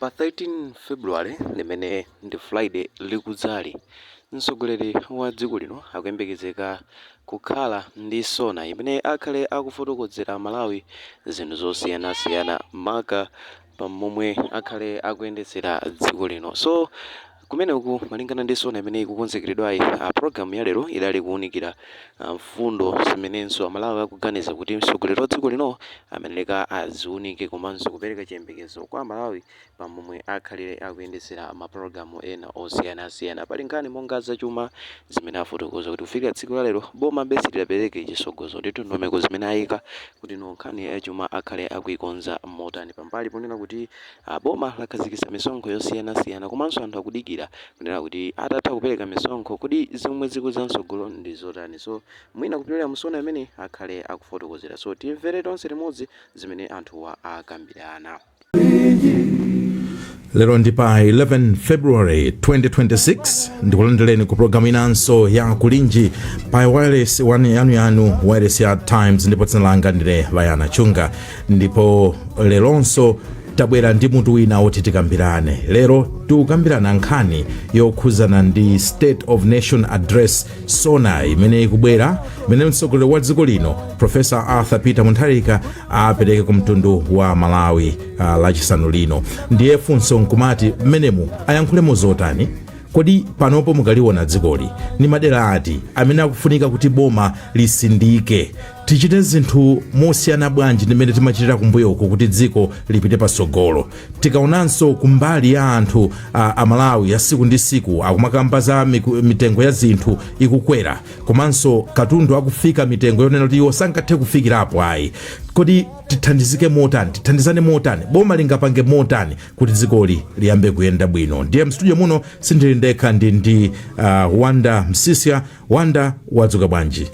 Pa 13 February, limene ndi Friday likudzali, mtsogoleri wa dziko lino akuyembekezeka kukhala ndi SONA imene akhale akufotokozera Malawi zinthu zosiyanasiyana, maka pamomwe akhale akuyendetsera dziko lino. So kumeneku, malingana ndi SONA imene ikukonzekeredwayi, program ya lero idali kuwunikira mfundo zimenenso Amalawi akuganiza kuti mtsogoleri wa dziko lino amenereka aziwunike, komanso kupereka chiyembekezo kwa Amalawi pamomwe akhalire akuyendetsera mapulogalamu ena osiyanasiyana. Pali nkhani monga zachuma zimene afotokoza kuti kufikira tsiku la lero boma silidapereke chisogozo ndi ndondomeko zimene ayika kuti no nkhani yachuma akhale akuikonza motani, pambali ponena kuti boma lakhazikitsa misonkho yosiyanasiyana, komanso anthu akudikira kunena kuti atatha kupereka misonkho, kodi zomwe zikudza mtsogolo ndi zotani? So mwina kupyolera mu SONA imene akhale akufotokozera. So timvere tonse limodzi zimene anthuwa akambirana. Lero ndi pa 11 February 2026. Ndikulandireni ku programu inanso ya Kulinji pa wireless one yanuyanu, wireless ya Times, ndipo dzina langa ndine Vayana Chunga. Ndipo leronso tabwera ndi mutu wina woti tikambirane. Lero tikukambirana nkhani yokhuzana ndi State of Nation Address, SONA, imene ikubwera, imene mtsogoleri wa dziko lino Professor Arthur Peter Mutharika apereke ku mtundu wa Malawi Lachisanu lino. Ndiye funso nkumati, mmenemu ayankhulemo zotani? Kodi panopo mukaliona dzikoli, ni madera ati amene akufunika kuti boma lisindike? Tichite zinthu mosiyana bwanji ndimene timachitira kumbuyoko kuti dziko lipite patsogolo? Tikaonanso kumbali ya anthu Amalawi ya siku ndi siku, akumakamba za mitengo ya zinthu ikukwera, komanso katundu akufika mitengo yonena kuti iwo sangathe kufikirapo ayi. Kodi tithandizike motani? Tithandizane motani? Boma lingapange motani kuti dzikoli liyambe kuyenda bwino? Ndiye mstudio muno sindili ndekha, ndi Wanda Msisya. Wanda, wadzuka bwanji?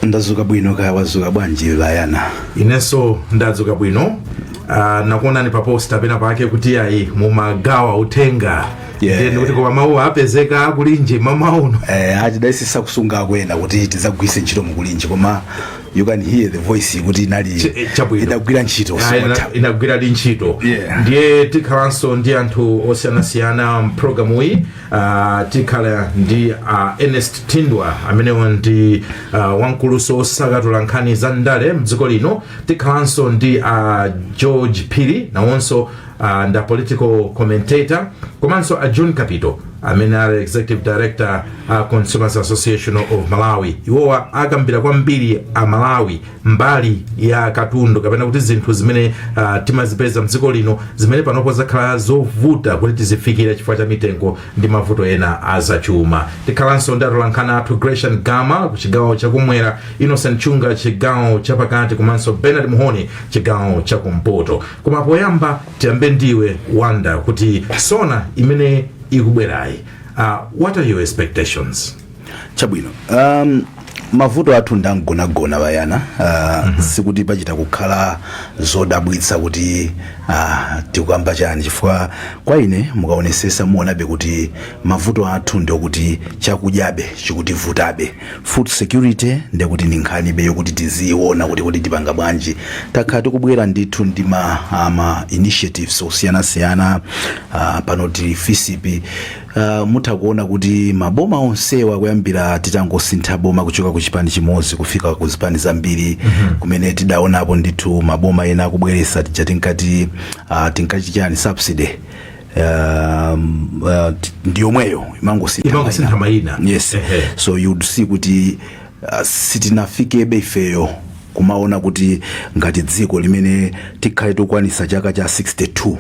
Ndadzuka bwino, kaya wadzuka bwanji, Bayana? Inenso ndadzuka bwino. Nakuonani pa poster pena pake kuti ayi, mumagawa uthenga. Ndiye ndikuti koma mawu apezeka akulinji mama uno? Atidayisisa kusunga akwena kuti tidzagwiritse ntchito mukulinji, koma you can hear the voice kuti inali Chabwino. Idagwira ntchito. Inagwira di ntchito. Ndiye tikhalanso ndi anthu osiyanasiyana mpulogalamu iyi. Tikhala ndi Ernest Tindwa, amenewo ndi wamkuluso osakatula nkhani za ndale mdziko lino. Tikhalanso ndi George Phiri, nawonso nda political commentator, komanso a John Capito amene ali executive director Consumers Association of Malawi. Iwowa akambira kwambiri a Malawi mbali ya katundu, kapena kuti zinthu zimene timazipeza mdziko lino, zimene panopo zakhala zovuta kuti tizifikire chifukwa cha mitengo ndi mavuto ena azachuma. Tikhalanso ndi atolankhani athu Gresham Gama ku chigawo chakumwera, Innocent Chunga chigawo chapakati, komanso Bernard Muhoni chigawo chakumpoto. Koma poyamba tiyambe ndiwe Wanda, kuti SONA imene ikubwerayi, what are your expectations? Chabwino. Mavuto athu ndamgonagona, Bayana. Sikuti pachita kukhala zodabwitsa kuti tikukamba chani, chifukwa kwa ine mukaonesesa muonabe kuti mavuto athu ndiokuti chakudyabe chikutivutabe. Food security ndekuti ndi nkhanibe yokuti tiziona kuti tipanga bwanji. Takhala tikubwera ndithu ndi ma initiatives osiyanasiyana. Pano tili FISP. Mutha kuona kuti maboma onsewa, kuyambira titangosintha boma kuchoka ku chipani chimodzi kufika ku zipani zambiri, kumene tidaonapo ndithu maboma ena akubweresa tija tinkati chani, subsidy, ndi yomweyo imangosintha. Imangosintha mayina. Yes. So you'd see kuti sitinafikebe ifeyo kumaona kuti ngati dziko limene tikhale tikukwanisa chaka cha 62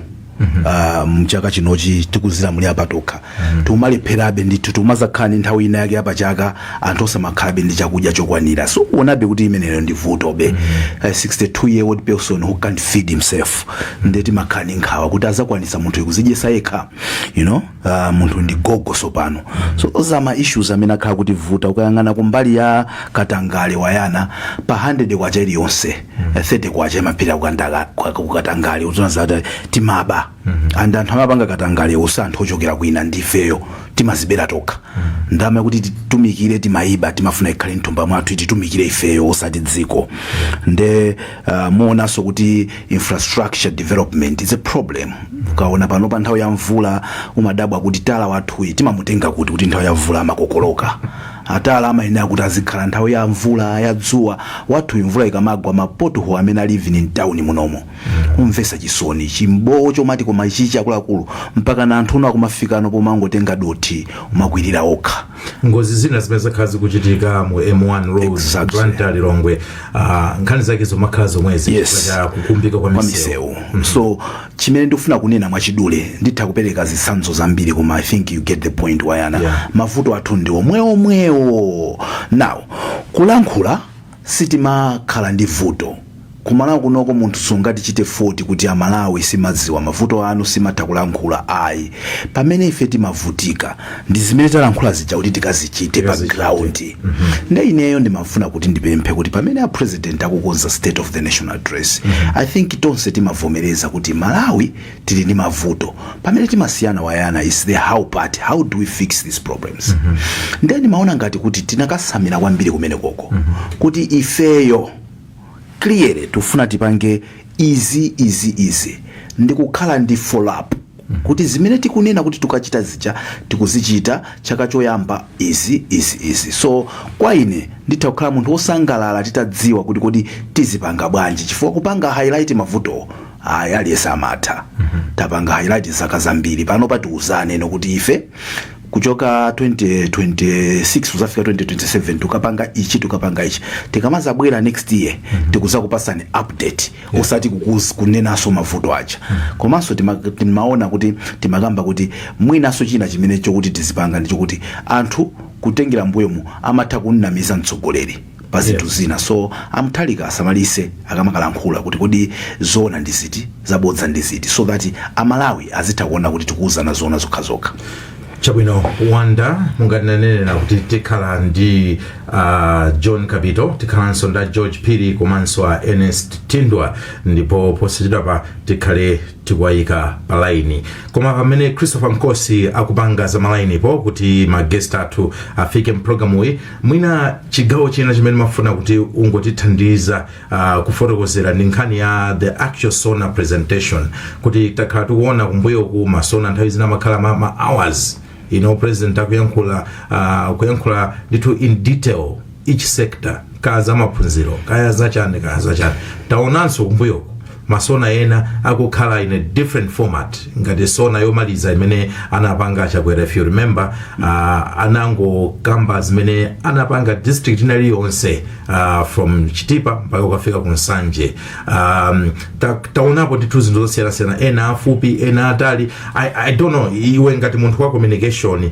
mchaka chinochi tikuzilamulira patokha, timalepherabe ndithu. Timazakhala ndi nthawi ina yake yapachaka anthu osamakhalabe ndi chakudya chokwanira. So kuonabe kuti imeneyo ndi vutobe. 62 year old person who can't feed himself, nde timakhala ndi nkhawa kuti azakwanisa munthu kuzidyesa yekha. Munthu ndi gogo sopano. So those are my issues amene akhala kuti vuta. Ukayang'ana kumbali ya katangale, wayana, pa 100 kwacha iliyonse, 30 kwacha imapita kukatangale. Uzona zati timaba. Timabera and anthu amapanga katangale osa anthu ochokera kwina, ndifeyo timazibera tokha. Ndalama yakuti titumikire timayiba, timafuna ikhale mthumba mwathu, titumikire ifeyo osati dziko. Nde muonanso kuti infrastructure development is a problem. Ukaona pano pa nthawi ya mvula umadabwa kuti tala wathuyi timamutenga kuti nthawi ya mvula amakokoloka. Atala amayenera kuti azikhala nthawi ya mvula, ya dzuwa. Wathuyi mvula ikamagwa, ma pothole amene ali even in town munomo, kumvesa chisoni, chimbowo chomati koma ichichi akuluakulu, mpaka na anthu uno akumafikano pomangotenga dothi umakwirira okha. Ngozi zina zimene zakhala zikuchitika mu M1 road, Blantyre, Lilongwe, nkhani zake zomakhala zomwezi chifukwa cha kukumbika kwa kwa misewu. Misewu. So chimene ndikufuna kunena mwachidule, nditha kupereka zitsanzo zambiri koma I think you get the point, Wayana. Mavuto athu ndi omweomwewo. Now, kulankhula sitimakhala ndi vuto Kumalawi kunoko. Munthu sungatichite 40 kuti Amalawi simadziwa mavuto anu, simatha kulankhula, ayi. Pamene ife timavutika ndi zimene talankhula zija kuti tikazichite pa Tikazichite. ground. Nde ineyo ndimafuna kuti ndipemphe kuti pamene a President akukonza State of the Nation Address, I think tonse timavomereza kuti Malawi tili ndi mavuto. Pamene timasiyana, Wayana, is the how part. How do we fix these problems? Nde ndimaona ngati kuti tinakasamira kwambiri kumene koko, kuti ifeyo clearly tifuna tipange izi, izi, izi, ndikukhala ndi follow up kuti zimene tikunena kuti tikachita zija tikuzichita. Chaka choyamba izi, izi, izi. So kwa ine nditha kukhala munthu wosangalala titadziwa kuti kodi tizipanga bwanji, chifukwa kupanga highlight mavuto, ayi, aliyense amatha. Tapanga highlight zaka zambiri. Pano patiuzane no kuti ife kuchoka 2026 kuzafika 2027 tukapanga ichi, tukapanga ichi. Tikamazabwera next year tikuzakupasani update, osati kunenanso mavuto aja. Komanso timaona kuti timakamba kuti mwinanso china chimene chokuti tizipanga ndi chokuti anthu kutengera mbuyomu amatha kunnamiza mtsogoleri pa zinthu zina. So a Mutharika asamalise akamakalankhula kuti kodi zoona ndi ziti, zabodza ndi ziti, so that Amalawi azitha kuona kuti tikuwuzana zoona zokhazokha. Chabwino, Wanda, mungatinenera kuti tikhala ndi John Kapito, tikhalanso nda George Phiri komanso a Ernest Tindwa, ndipo posachedwapa tikhale tikuwayika pa laini. Koma pamene Christopher Nkosi akupanga za malainipo kuti ma guest athu afike mpulogalamuyi, mwina chigawo china chimene mafuna kuti ungotithandiza kufotokozera ndi nkhani ya the actual SONA presentation, kuti takhala tikuona kumbuyoku ma SONA nthawi zina makhala ma hours, president akuyankhula, kuyankhula ndithu in detail each sector, kaya za maphunziro, kaya zachani, kaya zachani. Taonanso kumbuyoku ma SONA ena akukhala in a different format, ngati SONA yomaliza imene anapanga Chakwera, if you remember, anangokamba zimene anapanga district ina iliyonse, from Chitipa mpaka kukafika ku Nsanje. Taonapo ndithu zinthu zosiyanasiyana, ena afupi, ena atali. I don't know, iwe ngati munthu wa communication,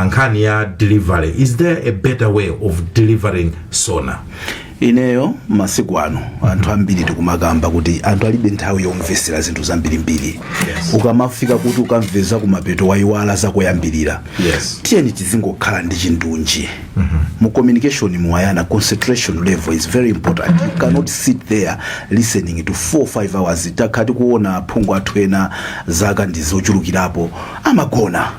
nkhani ya delivery, is there a better way of delivering SONA? Ineyo masiku ano anthu ambiri tikumakamba kuti anthu alibe nthawi yomvesera zinthu zambirimbiri. Ukamafika kuti ukamveza kumapeto, wayiwala zakoyambirira. Tiyeni tizingokhala ndi chindunji mu communication. Muwayana, concentration level is very important. You cannot sit there listening to 4 5 hours. Takhala tikuona aphungu athu ena zaka ndi zochulukirapo amagona,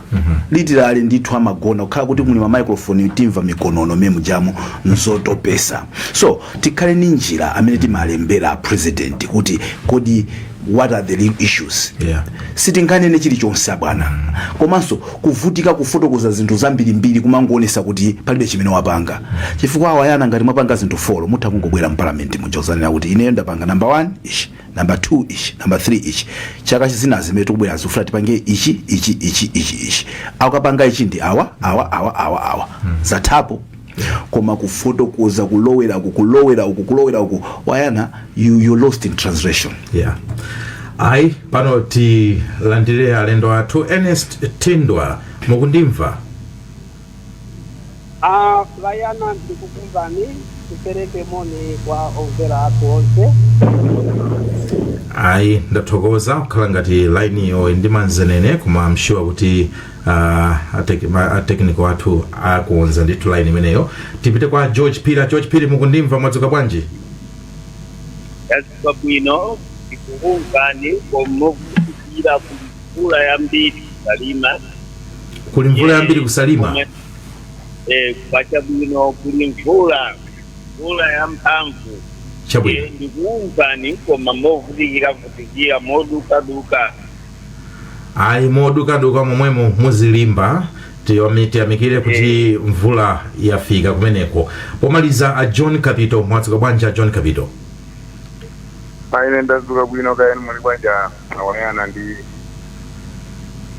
literally ndithu amagona, kukhala kuti muli ma microphone timva mikonono memujamu, nzotopesa. So tikhale ndi njira amene timalembera President kuti kodi what are the real issues. Sitinganene chilichonse abwana. Komanso kuvutika kufotokoza zinthu zambirimbiri kumangoonesa kuti palibe chimene wapanga, chifukwa awayana ngati mwapanga zinthu four, mutha kungobwera mpalamenti muja uzanena kuti ineyo ndapanga number 1 ichi, number 2 ichi, number 3 ichi, chaka chizina zimene tikubwera zikufuna tipange ichi, ichi, ichi, ichi, ichi, akapanga ichi ndi awa, awa, awa, awa, awa, zathapo. Koma kufotokoza, kulowera uku, kulowera uku, kulowera uku, Wayana, you lost in translation. Yeah, ayi, pano tilandire alendo athu. Ernest Tindwa, mukundimva? Ah, Vayana, ndikukumvani. Tipereke moni kwa omvera athu onse. Ayi, ndathokoza. Kukhala ngati lainiyo ndi manzenene, koma I'm sure kuti a technical athu akuonza ndithu line imeneyo. Tipite kwa George Phiri. George Phiri, mukundimva? Mwadzuka bwanji? Tadzuka bwino, ndikukumvani. Movutikira, mvula yambiri Salima. Kuli mvula yambiri kuSalima? Kwacha bwino, kuli mvula, mvula ya mphamvu. Chabwino. Ndikumvani koma movutikira vutikira, modukaduka. Ayi, modukaduka momwemo muzilimba. Tiyamikire kuti mvula yafika kumeneko. Pomaliza, a John Capito, mwadzuka bwanji a John Capito? Ine ndadzuka bwino, kaya muli bwanji awayana ndi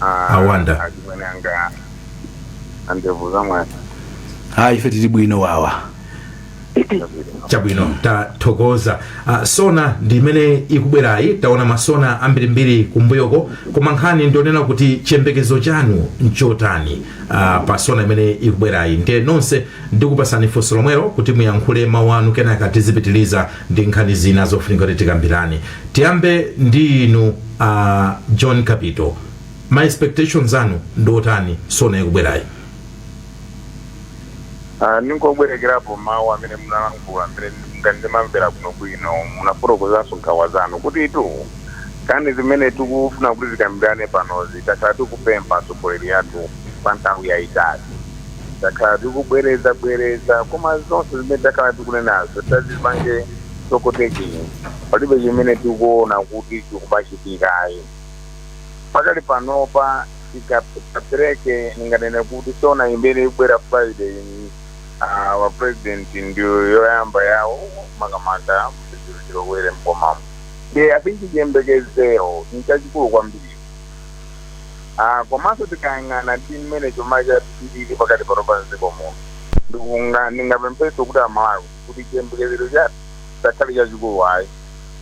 Awanda. Achimwene anga andevu zamwe? Hayi, ife tili bwino wawa. Chabwino, tathokoza. SONA ndi imene ikubwerayi. Taona maSONA ambirimbiri kumbuyoko, koma nkhani ndionena kuti chiyembekezo chanu nchotani pa SONA imene ikubwerayi? Ndiye nonse ndikupasani funso lomwelo kuti muyankhule mawu anu, kenaka tizipitiliza ndi nkhani zina zofunika kuti tikambirane. Tiyambe ndi inu, John Capito. Ma expectations anu ndotani SONA ikubwerayi? Ningobwerekerapo mawu amene munalankhula amene ndimamvera kuno bwino. Munafotokozanso nkhawa zanu kuti itu kani zimene tikufuna kuti tikambirane panozi takhala tikupempha atsogoleri athu kwa nthawi yayitali, takhala tikubwereza bwereza, koma zonse zimene takhala tikunenazo tazipange sokoteki, palibe chimene tikuona kuti chikupachitikayi pakali panopa. Tikapereke, ninganene kuti SONA imene ikubwera Friday wa president ndiyo yoyamba yawo, makamaka chilowere mbomamo. Ndiye I think chiyembekezero nchachikulu kwambiri. Komanso tikayang'ana ndi mmene chuma chathu pakati pano pa mdziko muno, ndingapempheso kuti Amalawi kuti chiyembekezero chathu sakhale chachikulu ayi.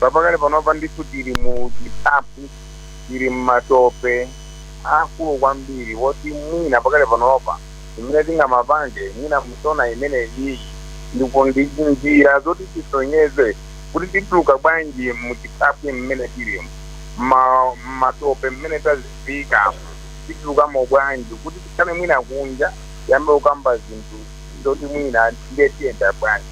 Papakali panopa ndithu tili mu chitapu, tili mmatope akulu kwambiri, woti mwina pakali panopa imene tingamapange mwina muSONA imene iyi ndipo ndi njira zoti tisonyeze kuti tituluka bwanji muchitapu mmene tilimo, matope mmene tazifika, titulukamo bwanji kuti tikhale mwina kunja yambe kukamba zinthu zoti mwina ndiye tiyenda bwanji.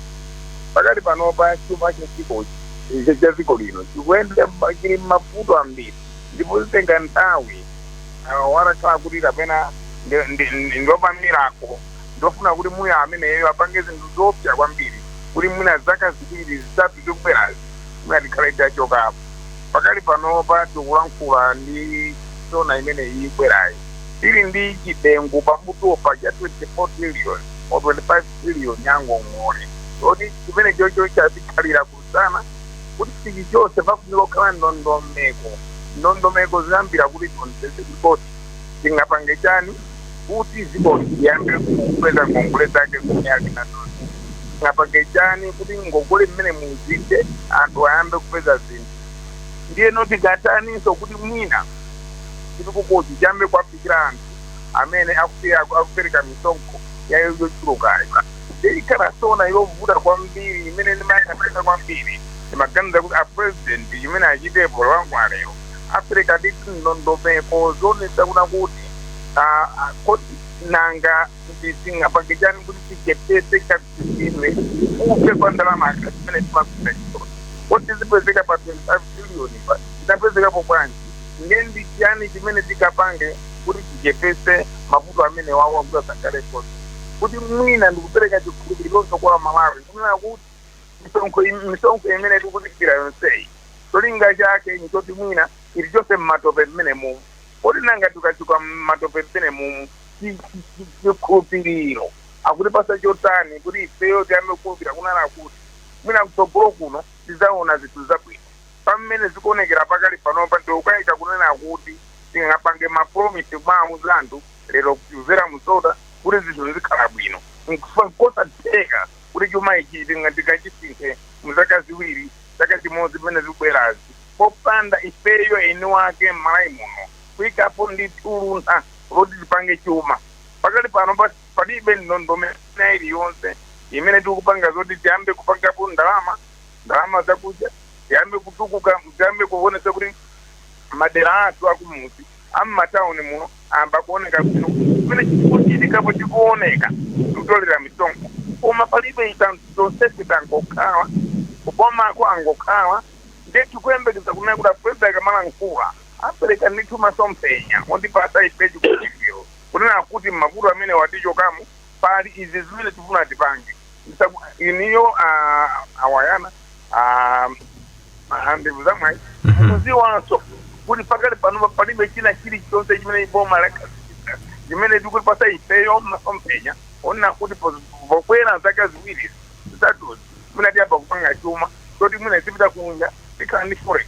Pakali panopa chuma chachikochi cha dziko lino chikuyenda chili mavuto ambiri, ndipo zitenga nthawi. Watakhala kuti kapena ndopamirako, ndofuna kuti muya ameneyo apange zinthu zopsa kwambiri kuti mwina zaka 2, 3 zikubwerazi mwina tikhale tachokapo. Pakali panopa tikulankhula ndi SONA imene ikubwerayi, tili ndi chidengu pamutupa cha 24 trillion or 25 trillion yangongole, kuti chimene chocho chatikhalira kusana kuti chilichonse pafunika kukhala ndondomeko. Ndondomeko ziyambira kuti tionesese kuti tingapange chani kuti dziko liyambe kupeza ngongole zake zimene ali nazo, tingapange chani kuti ngongole mmene muzite anthu ayambe kupeza zinthu, ndiyeno tikataninso kuti mwina chitukukochi chiyambe kuwafikira anthu amene akupereka misonkho yayo yochulukayo. Ikhala SONA yovuta kwambiri imene ndimayang'anira kwambiri. Ndimaganiza kuti a president chimene achitepo lwangu lero apereka ndithu ndondomeko zoonetsa kuna kuti kodi nanga tingapange chani kuti tichepese kapisidwe kufe kwa ndalama zimene timagwira ntchito, kodi zipezeka pa 25 trillion pa tinapezekapo bwanji, ndiye ndi chiyani chimene tikapange kuti tichepese mavuto amene wawo akuti asakhalepo, kuti mwina ndikupereka chikhulupirironso kwa Malawi kunena kuti misonkho imene tikutikira yonseyi cholinga chake nchoti mwina ilichonse mmatope mmene mumu. Kodi nanga tikachoka mmatope mmene mumu, chikhulupiriro akutipasa chotani kuti ifeyo tiyambe kukhulupirira kunena kuti mwina kutsogolo kuno tidzaona zinthu zabwino? Pamene zikuonekera pakali panopa ndikukayika kunena kuti tingapange ma promise kumawuza anthu lero kuzera muSONA kuti zinthu zikhala bwino. Nkosatheka kuti chuma ichi tingachisinthe muzaka 2, chaka chimodzi pamene zikubwerazi, popanda ifeyo eni wake m'Malawi muno kuyikapo ndi luntha loti tipange chuma. Pakali pano palibe ndondomeko iliyonse imene tikupanga zoti tiyambe kupangapo ndalama, ndalama zakudya, tiyambe kutukuka, tiyambe kuonesa kuti madera athu akumuzi am'matawuni muno amba kuoneka bwino. Kumene chikuchitikapo chikuoneka kutolera misonkho, koma palibe zonsese, tangokhala kubomako angokhala. Ndiye tikuyembekeza kunena kuti a president akamalankhula Apereka ndithu masomphenya ondipasa ife chikuchikiro kunena kuti mavuto amene watichokamo pali izi zimene tifuna tipange. Iniyo awayana andevu zamwayi, kuziwanso kuti pakali pano palibe china chilichonse chimene boma lakhazikitsa chimene tikutipasa ifeyo masomphenya onena kuti pokwera zaka 2 zitatuzi mwina tiyamba kupanga chuma choti mwina zipita kunja, tikhala ndi forex,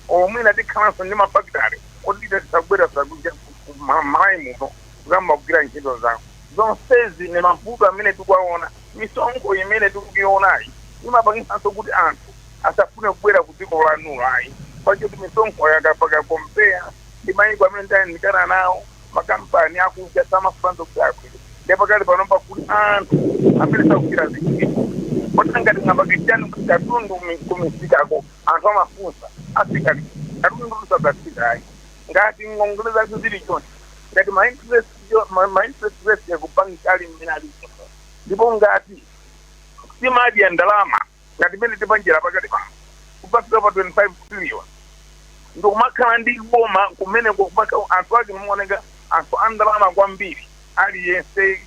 o mwina tikhalanso ndi mafakitale oti tisakubwera sakuja Malawi muno kuyamba kugwira ntchito zawo. Zonsezi ni mavuto amene tikuwaona. Misonkho imene tikukionayi imapangisanso kuti anthu asafune kubwera ku dziko lanulo ayi, pachoti misonkho yakapaka compare ndi mayiko amene tayandikana nawo, makampani akuja samafunanso kuti abwere. Ndipo pakali pano pakuti anthu amene sakugwira zintchito, kodi ngati ngapakechani kuti katundu kumisikako anthu amafunsa asika katundu tusadzasika ayi, ngati ngongole zathu zili chonse, ngati ma interest rate yakubanki ali mmene ali, ndipo ngati timadya ndalama ngati imene tipanjira pakati pano kupatula pa 25 trillion, ndikumakhala ndi boma kumene kumakhala anthu ake muoneka anthu a ndalama kwambiri, aliyense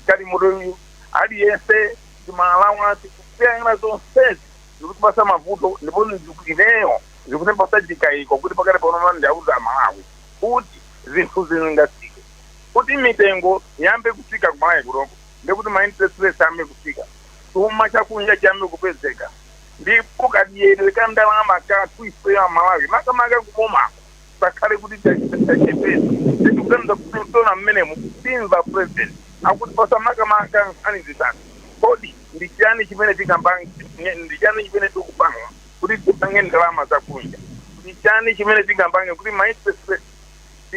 galimoto, aliyense timalawansi, kusiyana zonsezi zikutipasa mavuto. Ndipo ineyo zikutipasa chikayiko kuti pakati pano ndauza Malawi kuti zinthu zingatsike, kuti mitengo yambe kutsika kuMalawi kuloko, ndekuti ma interest rates ambe kutsika, chuma chakunja chiyambe kupezeka, ndipo kadyedwe ka ndalama kathu ife ya Malawi, makamaka kubomako, pakhale kuti tachepesa. Tikuganiza kuti mtona mmenemu timva president akuti pasa makamaka nkhani zitatu. Kodi ndi chiyani chimene tingapange? Ndi chiyani chimene tikupanga kuti tipange ndalama zakunja? Ndi chiyani chimene tingapange kuti ma interest rate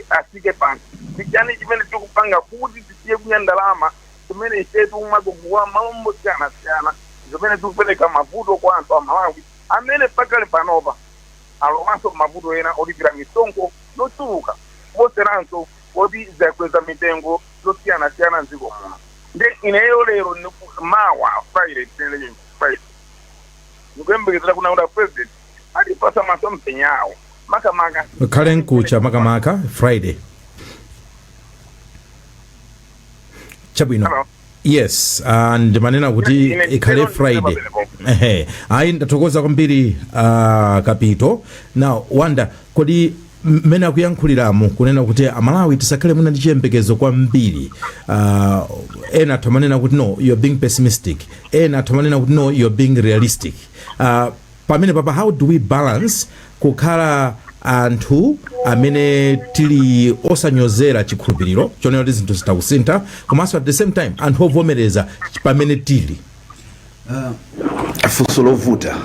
asike pansi? Ndi chiyani chimene tikupanga kuti tisiye kunya ndalama kumene ife tikumagugula malo mosiyanasiyana, zimene tikupereka mavuto kwa anthu a Malawi amene pakali panopa alowanso mavuto ena olipira misonkho yochuluka kuposeranso kuti zakweza mitengo zosiyanasiyana mdziko muno? Ndi ineyo lero mawa Friday, tinene Friday, ndikuyembekezera kuna kuti president atipasa masomphenya awo makamaka. Khale nkucha, makamaka Friday. Chabwino. Hello? Yes, ndimanena kuti ikhale ine Friday. Pamenepo. Ehe, ayi, ndathokoza kwambiri Kapito. Now Wanda, kodi mmene akuyankhuliramu kunena kuti Amalawi tisakhale mwina ndi chiyembekezo kwambiri, ena athu amanena kuti, "No, you're being pessimistic," ena athu amanena kuti, "No, you're being realistic." Pamene papa, how do we balance kukhala anthu amene tili osanyozera chikhulupiriro chonena kuti zinthu zitakusintha, komanso at the same time anthu ovomereza pamene tili? Funso lovuta.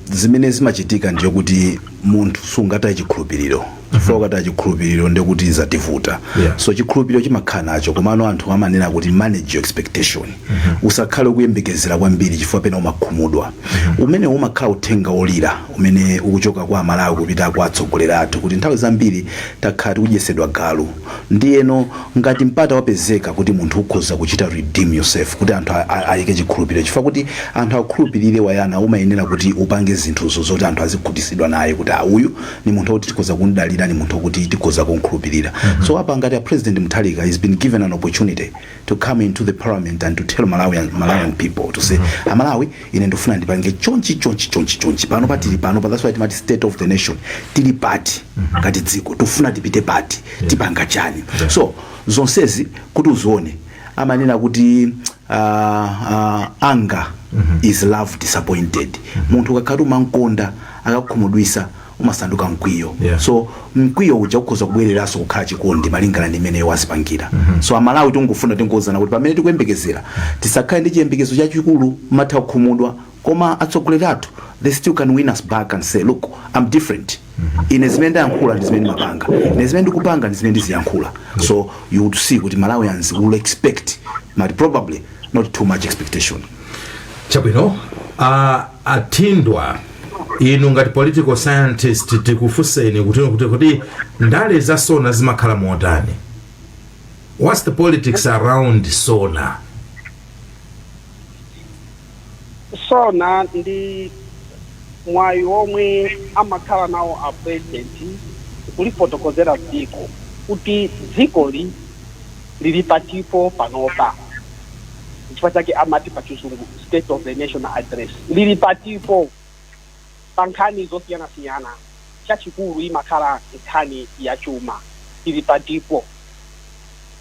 Zimene zimachitika ndiyo kuti munthu sungataye chikhulupiriro, chifukwa ukataya chikhulupiriro ndekuti zativuta. So chikhulupiriro chimakhala nacho, komano anthu amanena kuti manage your expectation, usakhale ukuyembekezera kwambiri chifukwa pena umakhumudwa. Umene umakhala uthenga olira umene ukuchoka kwa Amalawi kupita kwa atsogoleri athu, kuti nthawi zambiri takhala tikudyesedwa galu. Ndiyeno ngati mpata wapezeka kuti munthu ukhoza kuchita redeem yourself, kuti anthu ayike chikhulupiriro, chifukwa kuti anthu akhulupirire, wayana, umayenera kuti upange zinthuzo zoti anthu azikhutitsidwa naye kuti, "Ah, uyu ni munthu wokuti tikhoza kumdalira, ni munthu wokuti tikhoza kumkhulupirira." So apa ngati a President Mutharika has been given an opportunity to come into the parliament and to tell Malawian people to say, "Amalawi, ine ndifuna ndipange chonchi, chonchi, chonchi, chonchi pano patili pano pa," that's why timati state of the nation. Tili pati ngati dziko? Tifuna tipite pati? Tipanga chani? So zonsezi kuti uzione, amanena kuti anger is love disappointed. Munthu ukakhala umankonda, akakukhumudwisa, umasanduka mkwiyo. So mkwiyo uja ukhoza kubwereranso kukhala chikondi malingana ndi imene wazipangira. So Amalawi tingofuna tingouzana kuti pamene tikuyembekezera, tisakhale ndi chiyembekezo chachikulu, matha kukhumudwa, koma atsogoleri athu, they still can win us back and say, "Look, I'm different. Ine zimene ndayankhula ndi zimene ndimapanga, ine zimene ndikupanga ndi zimene ndiziyankhula." So you would see kuti Malawians will expect, but probably not too much expectation. Chabwino. Athindwa, inu ngati political scientist, tikufunseni kuti ndale za SONA zimakhala motani? What's the politics around SONA? SONA ndi mwayi womwe amakhala nawo a president. Kulifotokozera dziko kuti dzikoli lili patipo panopa. Chifukwa chake amati pa Chizungu "State of the National Address". Lili patipo pa nkhani zosiyanasiyana, chachikulu imakhala nkhani ya chuma. Lili patipo,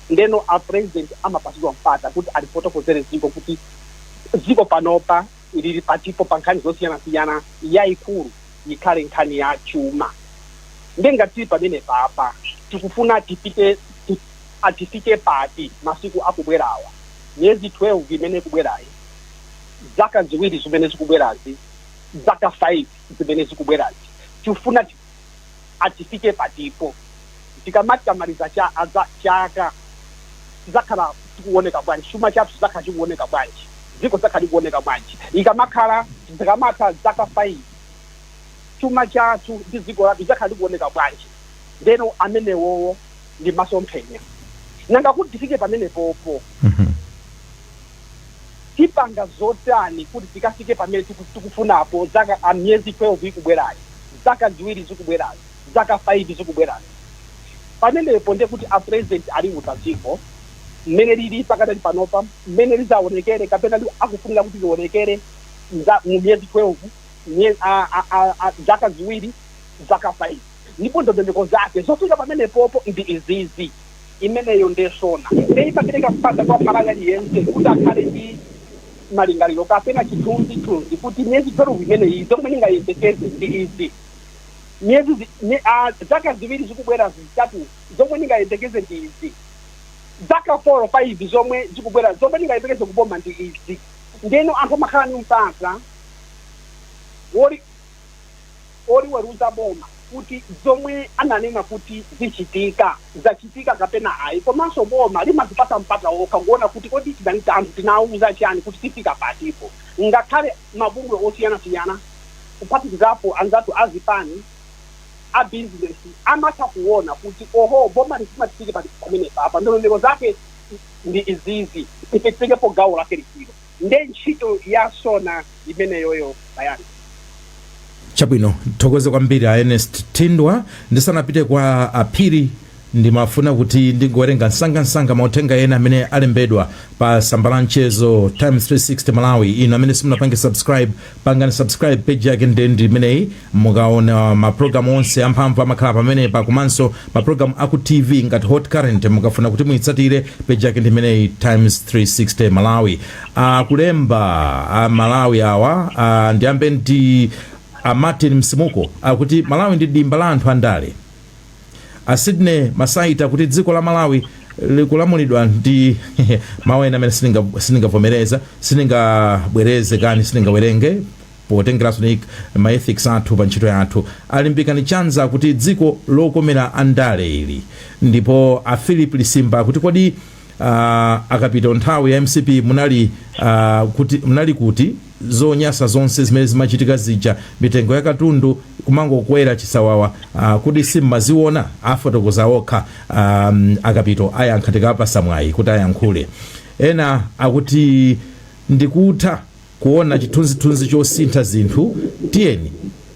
ndeno a president amapasidwa mpata kuti alifotokozere dziko kuti dziko panopa lili patipo pa nkhani zosiyanasiyana, yayikulu ikhale nkhani ya chuma. Ndengati pamene papa tikufuna tipite atifike pati masiku akubwerawa, miyezi 12 imene ikubwerayi, zaka 2 zimene zikubwerazi, zaka 5 zimene zikubwerazi, tikufuna atifike patipo. Tikamati tamaliza chaka, tizakhala tikuoneka bwanji? Chuma chathu chizakhala chikuoneka bwanji? Dziko zizakhala likuoneka bwanji? Ikamakhala zikamatha zaka 5, chuma chathu ndi dziko lathu zizakhala likuoneka bwanji? Ndeno amenewowo ndi masomphenya. Nanga kuti tifike pamenepopo, tipanga zotani kuti tikafike pamene tikufunapo zaka a miyezi 12 ikubwerayi, zaka 2 zikubwerazi, zaka 5 zikubwerazi? Pamenepo ndiye kuti a president aliuza dziko mmene lili pakatali panopa, mmene lizaonekere kapena akufunira kuti lionekere mu miyezi 12, zaka 2, zaka 5, ndipo ndondomeko zake zofika pamenepopo ndi izizi. Imeneyo ndiye SONA. Ndiye imapereka mpata kwa Malawi aliyense kuti akhale ndi malingaliro kapena chithunzithunzi kuti miyezi 12 imeneyi zomwe ndingayembekeze ndi izi, miyezi zaka 2 zikubwera, 3 zomwe ndingayembekeze ndi izi, zaka 4, 5 zomwe zikubwera zomwe ndingayembekeze kuboma ndi izi. Ndeno anthu amakhala ndi mpata woli oliweruza boma kuti zomwe ananena kuti zichitika zachitika kapena ayi. Komanso boma limazipasa mpata wokha kuona kuti kodi tinali anthu tinawuza chani, kuti tifika patipo. Ngakhale mabungwe osiyanasiyana, kuphatikizapo anzathu azipani, a business, amatha kuona kuti oho, boma lifuna tifike pamene papa, ndondomeko zake ndi izizi, ife titengepo gawo lake litiro. Nde ntchito ya SONA imeneyoyo, Bayani. Chabwino, thokoze kwambiri a Ernest Tindwa. Ndisanapite kwa Aphiri, ndimafuna kuti ndingowerenga msangamsanga mauthenga ena amene alembedwa pa tsamba la mchezo Times 360 Malawi. Inu amene simunapange subscribe, pangani subscribe. Page yake ndi imeneyi. Mukaona mapulogalamu onse amphamvu amakhala pamenepa, komanso mapulogalamu aku TV ngati Hot Current, mukafuna kuti muyitsatire, page yake ndi imeneyi, Times 360 Malawi. Akulemba a Malawi awa, ndiyambe ndi a Martin Msimuko, akuti Malawi ndi dimba la anthu andale. A Sydney Masaita kuti dziko la Malawi likulamulidwa ndi mawu ena amene sindingavomereza, sindingabwereze kani, sindingawerenge potengeranso ni ma ethics athu pa ntchito yathu. Alimbikani Chanza kuti dziko lokomera andale ili. Ndipo a Philip Lisimba kuti kodi akapita nthawi ya MCP munali kuti munali kuti? Zonyasa zonse zimene zimachitika zija, mitengo ya katundu kumangokwera chisawawa, kuti simmaziona? Afotokoza okha akapito, ayankha tikapasa mwayi kuti ayankhule. Ena akuti ndikutha kuona chithunzithunzi chosintha zinthu, tiyeni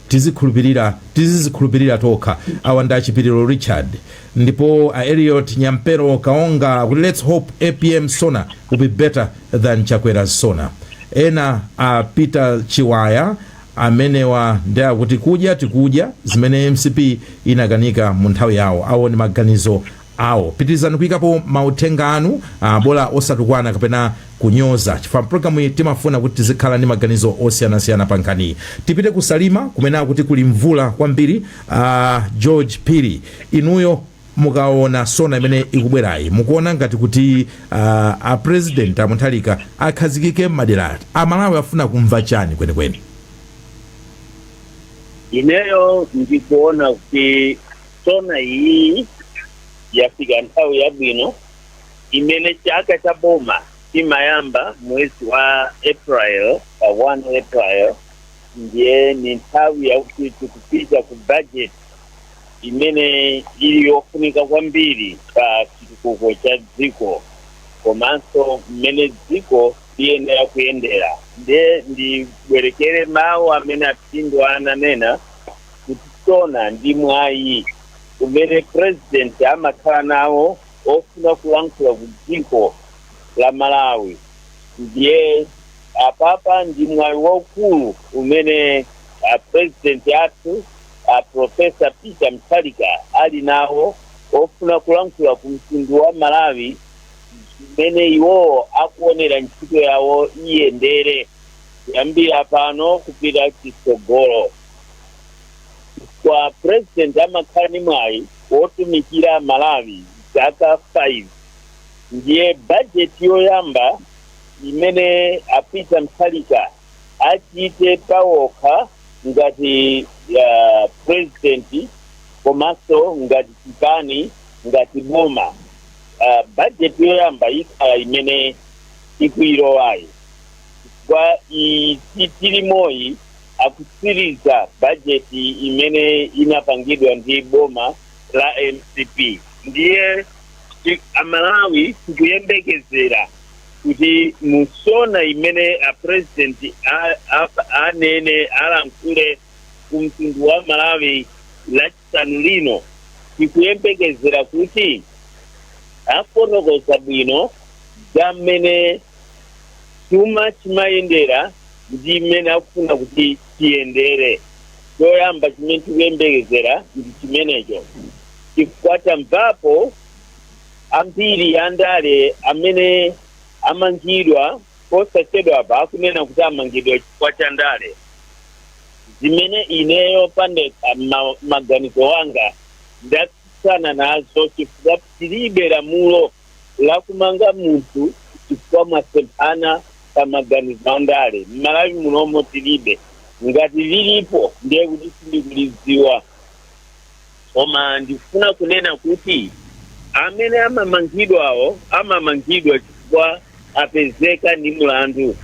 tizikhulupirira, tizizikhulupirira tokha. Awa ndi Achipiriro Richard. Ndipo a Eliot Nyampero Kaonga akuti let's hope APM SONA will be better than Chakwera's SONA. Ena a Peter Chiwaya amenewa ndi akuti kudya tikudya zimene MCP inakanika mu nthawi yawo. Awo ndi maganizo awo. Pitirizani kuyikapo mauthenga anu, bola osatukwana kapena kunyoza, chifukwa mpulogalamu iyi timafuna kuti tizikhala ndi maganizo osiyanasiyana pa nkhaniyi. Tipite kuSalima kumene akuti kuli mvula kwambiri. George Phiri, inuyo mukaona SONA imene ikubwerayi, mukuona ngati kuti a president aMutharika akhazikike m'madera, Amalawi afuna kumva chani kwenikweni? Ineyo ndikuona kuti SONA iyi yafika nthawi yabwino imene chaka cha boma chimayamba mwezi wa April, pa 1 April. Ndiye ni nthawi yakuti tikupita ku budget imene ili yofunika kwambiri pa chitukuko cha dziko komanso mmene dziko liyenera kuyendera. Ndiye ndibwerekere mawu amene aPhindo ananena kuti SONA ndi mwayi. Umene president amakhala nawo ofuna kulankhula ku dziko la Malawi. Ndiye apapa ndi mwayi waukulu umene a president athu, a Professor Peter Mutharika, ali nawo ofuna kulankhula ku mtundu wa Malawi mmene iwowo akuonera ntchito yawo iyendere kuyambira pano kupita chitsogolo. Kwa president amakhala ndi mwayi wotumikira Malawi zaka 5. Ndiye budget yoyamba imene a Peter Mutharika achite pawokha ngati president komanso ngati chipani, ngati boma, budget yoyamba ikhala imene ikuilowayi. Kwa tilimoyi akutsiriza budget imene inapangidwa ndi boma la MCP. Ndiye Amalawi tikuyembekezera kuti mu SONA imene a president anene, alankhule ku mtundu wa Malawi Lachisanu lino, tikuyembekezera kuti afotokoza bwino za mmene chuma chimayendera ndi mmene akufuna kuti chiyendere. Choyamba chimene tikuyembekezera ndi chimenecho, chifukwa tamvapo ambiri andale amene amangidwa posachedwapa akunena kuti amangidwa chifukwa cha ndale, zimene ineyo pandekha maganizo wanga ndatsutsana nazo, chifukwa tilibe lamulo lakumanga munthu chifukwa mwasemphana pa maganizo andale. M'Malawi munomo tilibe. Ngati lilipo, ndiye kuti sindikulidziwa. Koma ndikufuna kunena kuti amene amamangidwawo amamangidwa chifukwa apezeka ndi mlandu.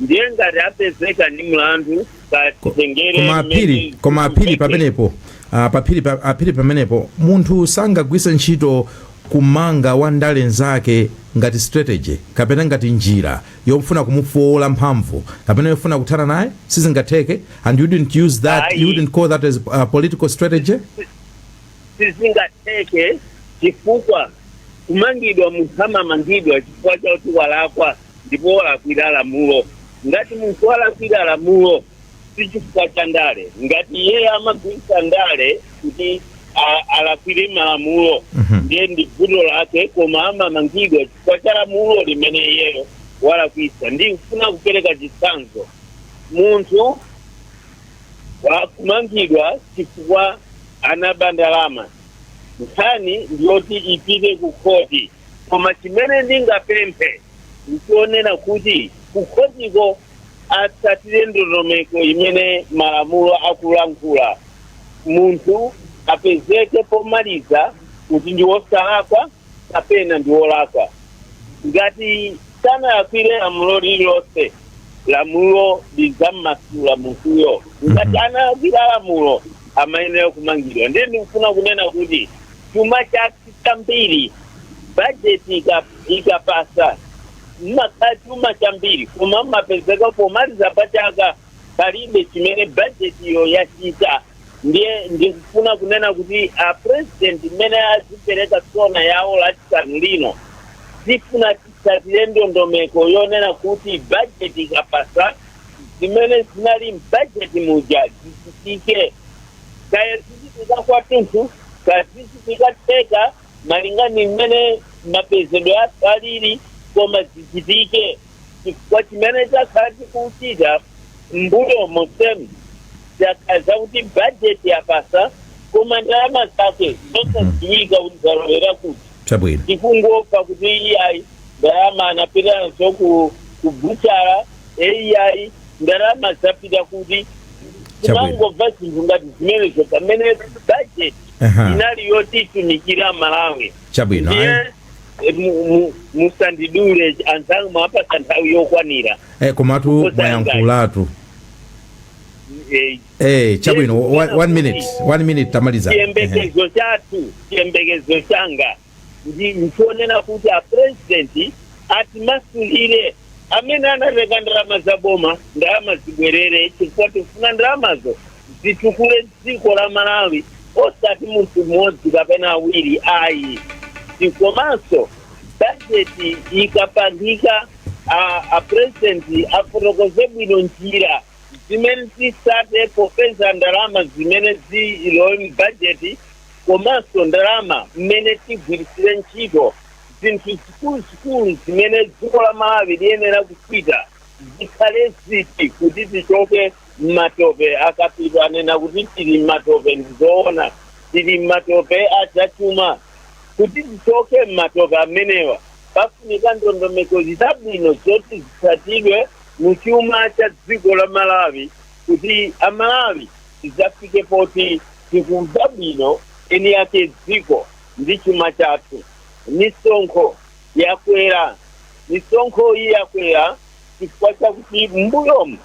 Ndiye ngati apezeka ndi mlandu, katitengere Koma aphiri, koma aphiri pamenepo, paphiri aphiri pamenepo, munthu sangagwise ntchito kumanga wandale nzake ngati strategy kapena ngati njira yofuna kumufowola mphamvu kapena yofuna kuthana naye. Sizingatheke. And you wouldn't use that, you Ayi. wouldn't call that as a political strategy? Sizingatheke, chifukwa kumangidwa, munthu amamangidwa chifukwa chakuti walakwa ndipo walakwira lamulo. Ngati munthu walakwira lamulo, si chifukwa cha ndale. Ngati iye amagwiritsa ndale kuti alakwire malamulo, ndiye ndi vuto lake, koma amamangidwa chifukwa cha lamulo limene iyeyo walakwisa. Ndikufuna kupereka chitsanzo: munthu wakumangidwa chifukwa anaba ndalama, nkhani ndiyoti ipite ku khoti. Koma chimene ndingapemphe nchionena kuti ku khotiko atsatire ndondomeko imene malamulo akulankhula. Munthu apezeke pomaliza kuti ndi wosalakwa kapena ndi wolakwa. Ngati sanalakwire lamulo lililonse, lamulo lidzammasula munthuyo. Ngati analakwira lamulo, amayenera kumangidwa. Ndiye ndikufuna kunena kuti chuma chathu chambiri, bajeti ikapasa, mmakhala chuma chambiri, koma mmapezeka pomaliza pachaka palibe chimene bajetiyo yachita. Ndiye ndikufuna kunena kuti a president mmene azipereka SONA yawo Lachisanu lino, zifuna titsatire ndondomeko yonena kuti bajeti ikapasa, zimene zinali mbajeti muja zichitike, kaya zichitika kwathunthu, kaya zichitika theka, malinga ndi mmene mapezedwe athu alili, koma zichitike, chifukwa chimene chakhala chikuchita mbuyo monsemu chakhala zakuti bajeti yapasa, koma ndalama zake zosadziwika kuti zalowera kuti. Tikungopa kuti iyayi, ndalama anapita nazo ku buchala, iyayi, ndalama zapita kuti. Timangomva zinthu ngati zimenezo pamene budget inali yoti itumikira Malawi. Chabwino, ayi. Ndiye musandidule anzanga, mwapasa nthawi yokwanira. Komatu Kuposa. Mwayankhulatu. Chabwino. One minute, one minute, tamaliza. Chiyembekezo chathu, chiyembekezo changa ndi nchionena kuti a president atimasulire amene anatenga ndalama za boma, ndalama zibwerere, chifukwa tifuna ndalamazo zitukule dziko la Malawi. Osati munthu mmodzi kapena awiri ayi. Komanso bajeti ikapangika, a president afotokoze bwino njira zimene tisate popeza ndalama zimene zilowe mbajeti, komanso ndalama mmene tigwirisire ntchito. Zinthu zikuluzikulu zimene dziko la Malawi liyenera kuchita zikhale ziti kuti tichoke mmatope? Akapita anena kuti tili mmatope, ndizoona, tili mmatope azachuma. Kuti tichoke mmatope amenewa pafunika ndondomeko zabwino zoti zitsatidwe muchuma cha dziko la Malawi, kuti Amalawi tidzafike poti tikumva bwino eni yake dziko ndi chuma chathu. Misonkho yakwera. Misonkho iyi yakwera chifukwa chakuti m'mbuyomu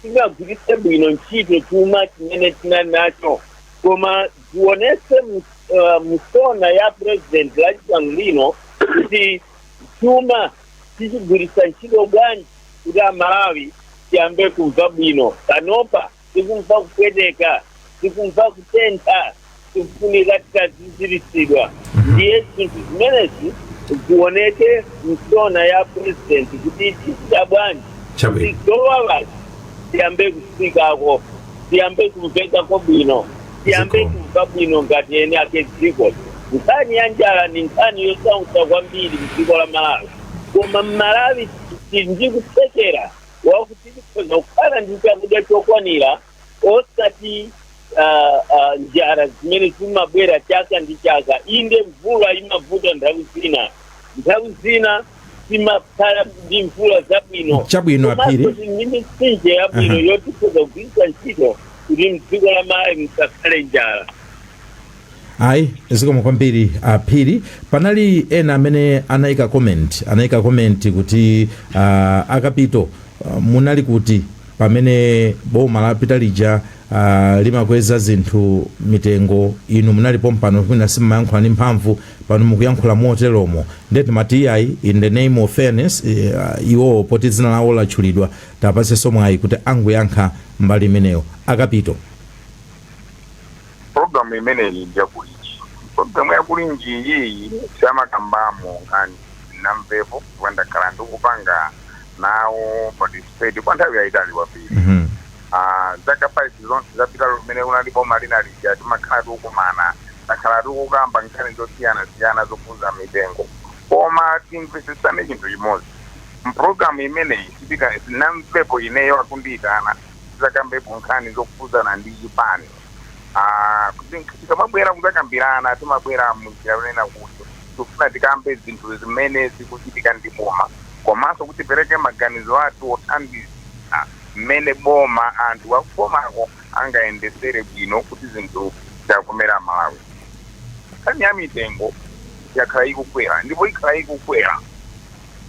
tinagwiritse bwino ntchito chuma chimene tinali nacho. Koma zionetse mu SONA ya president lachisanu lino kuti chuma tichigwiritsa ntchito bwanji kuti Amalawi tiyambe kumva bwino. Panopa tikumva kupweteka, tikumva kutentha, tikufunika tikaziziritsidwa. Ndiye zinthu zimenezi zioneke mu SONA ya president kuti tichita bwanji kuti zowawazi tiyambe kufikako, tiyambe kumvekako bwino, tiyambe kumva bwino ngati ene ake dziko. Nkhani ya njala ni nkhani yosautsa kwambiri mdziko la Malawi, koma Mmalawi tili ndi kuthekera wakuti tikhoza kukhala ndi chakudya chokwanira, osati njala zimene zimabwera chaka ndi chaka. Inde, mvula imavuta nthawi zina, nthawi zina timakhala ndi mvula zabwino. Chabwino, Komanso Aphiri. tili ndi mitsinje yabwino yoti tikhoza kugwiritsa ntchito kuti mdziko la Malawi musakhale njala. Ayi, zikomo kwambiri, Aphiri. Panali ena amene anayika comment kuti Akapito, munali kuti pamene boma lapita lija limakweza zinthu mitengo? Inu munalipo mpano, mwina simmayankhula ndi mphamvu, pano mukuyankhula moteromo. Ndiye timati iyayi, in the name of fairness, iwowo poti dzina lawo latchulidwa, tapasenso mwayi kuti angoyankha mbali imeneyo. Akapito. Programu imeneyi ndiyakulinji. Programu yakulinji iyi siyamakambamo nkhani namvepo, chifukwa ndakhala ndikupanga nawo participate kwa nthawi yayitali kwambiri. Zaka 5 zonse zapita limene kunali boma lina lija, timakhala tikukumana, takhala tikukamba nkhani zosiyanasiyana zokhudza mitengo. Koma timvesesane chinthu chimodzi: mpulogalamu imeneyi sipita, sinamvepo ineyo akundiyitana tizakambepo nkhani zokhudzana ndi chipani. Kuti tikamabwera kuzakambirana, timabwera munjira yonena kuti tikufuna tikambe zinthu zimene zikuchitika ndi boma, komanso kuti tipereke maganizo athu othandiza mmene boma, anthu akubomako angayendesere bwino kuti zinthu zikakomera Malawi. Nkhani ya mitengo yakhala ikukwera ndipo ikhala ikukwera.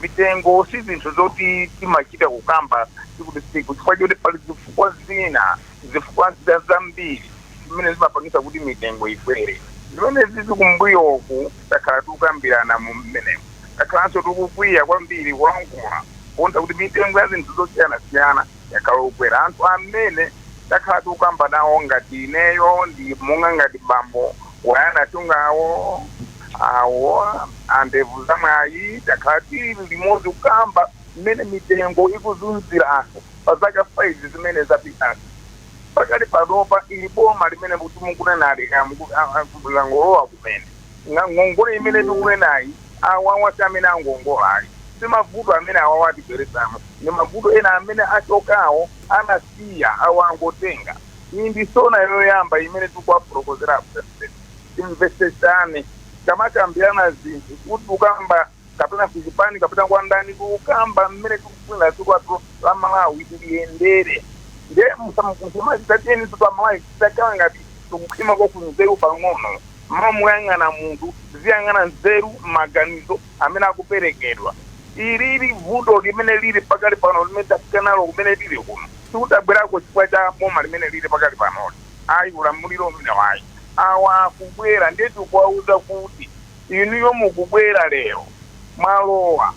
Mitengo si zinthu zoti timachita kukamba tsiku ndi tsiku, chifukwa choti pali zifukwa zina, zifukwa zambiri zimene zimapangisa kuti mitengo ikwere, zimene zizi kumbuyoku takhala tikukambirana mu mmenemo. Takhalanso tikukwiya kwambiri kulankhula kuona kuti mitengo ya zinthu zosiyanasiyana yakhala kukwera. Anthu amene takhala tikukamba nawo, ngati ineyo ndi monga ngati bambo Wayana Chungawo, awo andevu zamwayi, takhala tili limodzi kukamba mmene mitengo ikuzunzira anthu pa zaka 5 zimene zapitazi. Pakali panopa ili boma limene kuti mukunenali langolowa kumene, ngongole imene tikunenayi, awawa si amene angongolayi, si mavuto amene awawa atibweresamo, ni mavuto ena amene achokawo anasiya, awo angotenga. Iyi ndi SONA yoyamba imene tikuwafotokozera president. Timvesesane, kamakambirana zinthu kuti ukamba kapena kuchipani kapena kwa ndani, tikukamba mmene tikufunira dziko lathu la Malawi liyendere. Nde musamachitatieni pa Malawi titakhala ngati tikukhimako kunzeru pang'ono. Mmalo muyang'ana munthu, ziyang'ana nzeru, maganizo amene akuperekedwa. Ilili vuto limene lili pakali pano, limene tafika nalo kumene lili kuno, sikutabwerako chifukwa cha boma limene lili pakali panoli ayi, ulamuliro umene wayi. Awa akubwera, ndiye tikuwauza kuti inuyo mukubwera lero, mwalowa,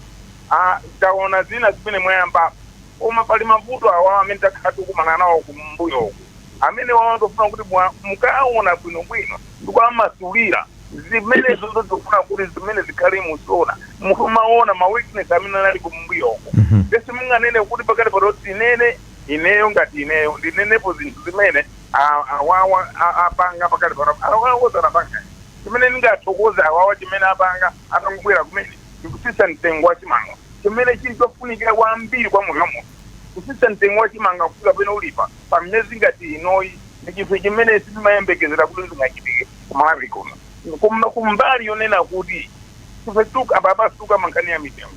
taona zina zimene mwayambapo, koma pali mavuto awawa amene takhala tikumana nawo kumbuyoku. Amene wawangofuna kuti mukaona bwinobwino ndikuamasulira zimene zozo zikufuna kuti zimene zikhale mu SONA, mukumaona ma weakness amene anali kumbuyoko. Besi munganene kuti pakati pato tinene ineyo, ngati ineyo ndinenepo zinthu zimene awawa apanga pakati pano, awawa sanapanga. Chimene ndingathokoze awawa, chimene apanga atangobwera kumene, ndikusisa mtengo wa chimanga, chimene chili chofunikira kwambiri kwa munthu wamunthu. Kusisa mtengo wa chimanga kufika pene ulipa pa miyezi ngati inoyi ndi chinthu chimene sitimayembekezera kuti zingachitike kumalawi kuno. Koma kumbali yonena kuti ife apapa tukamba nkhani ya mitengo,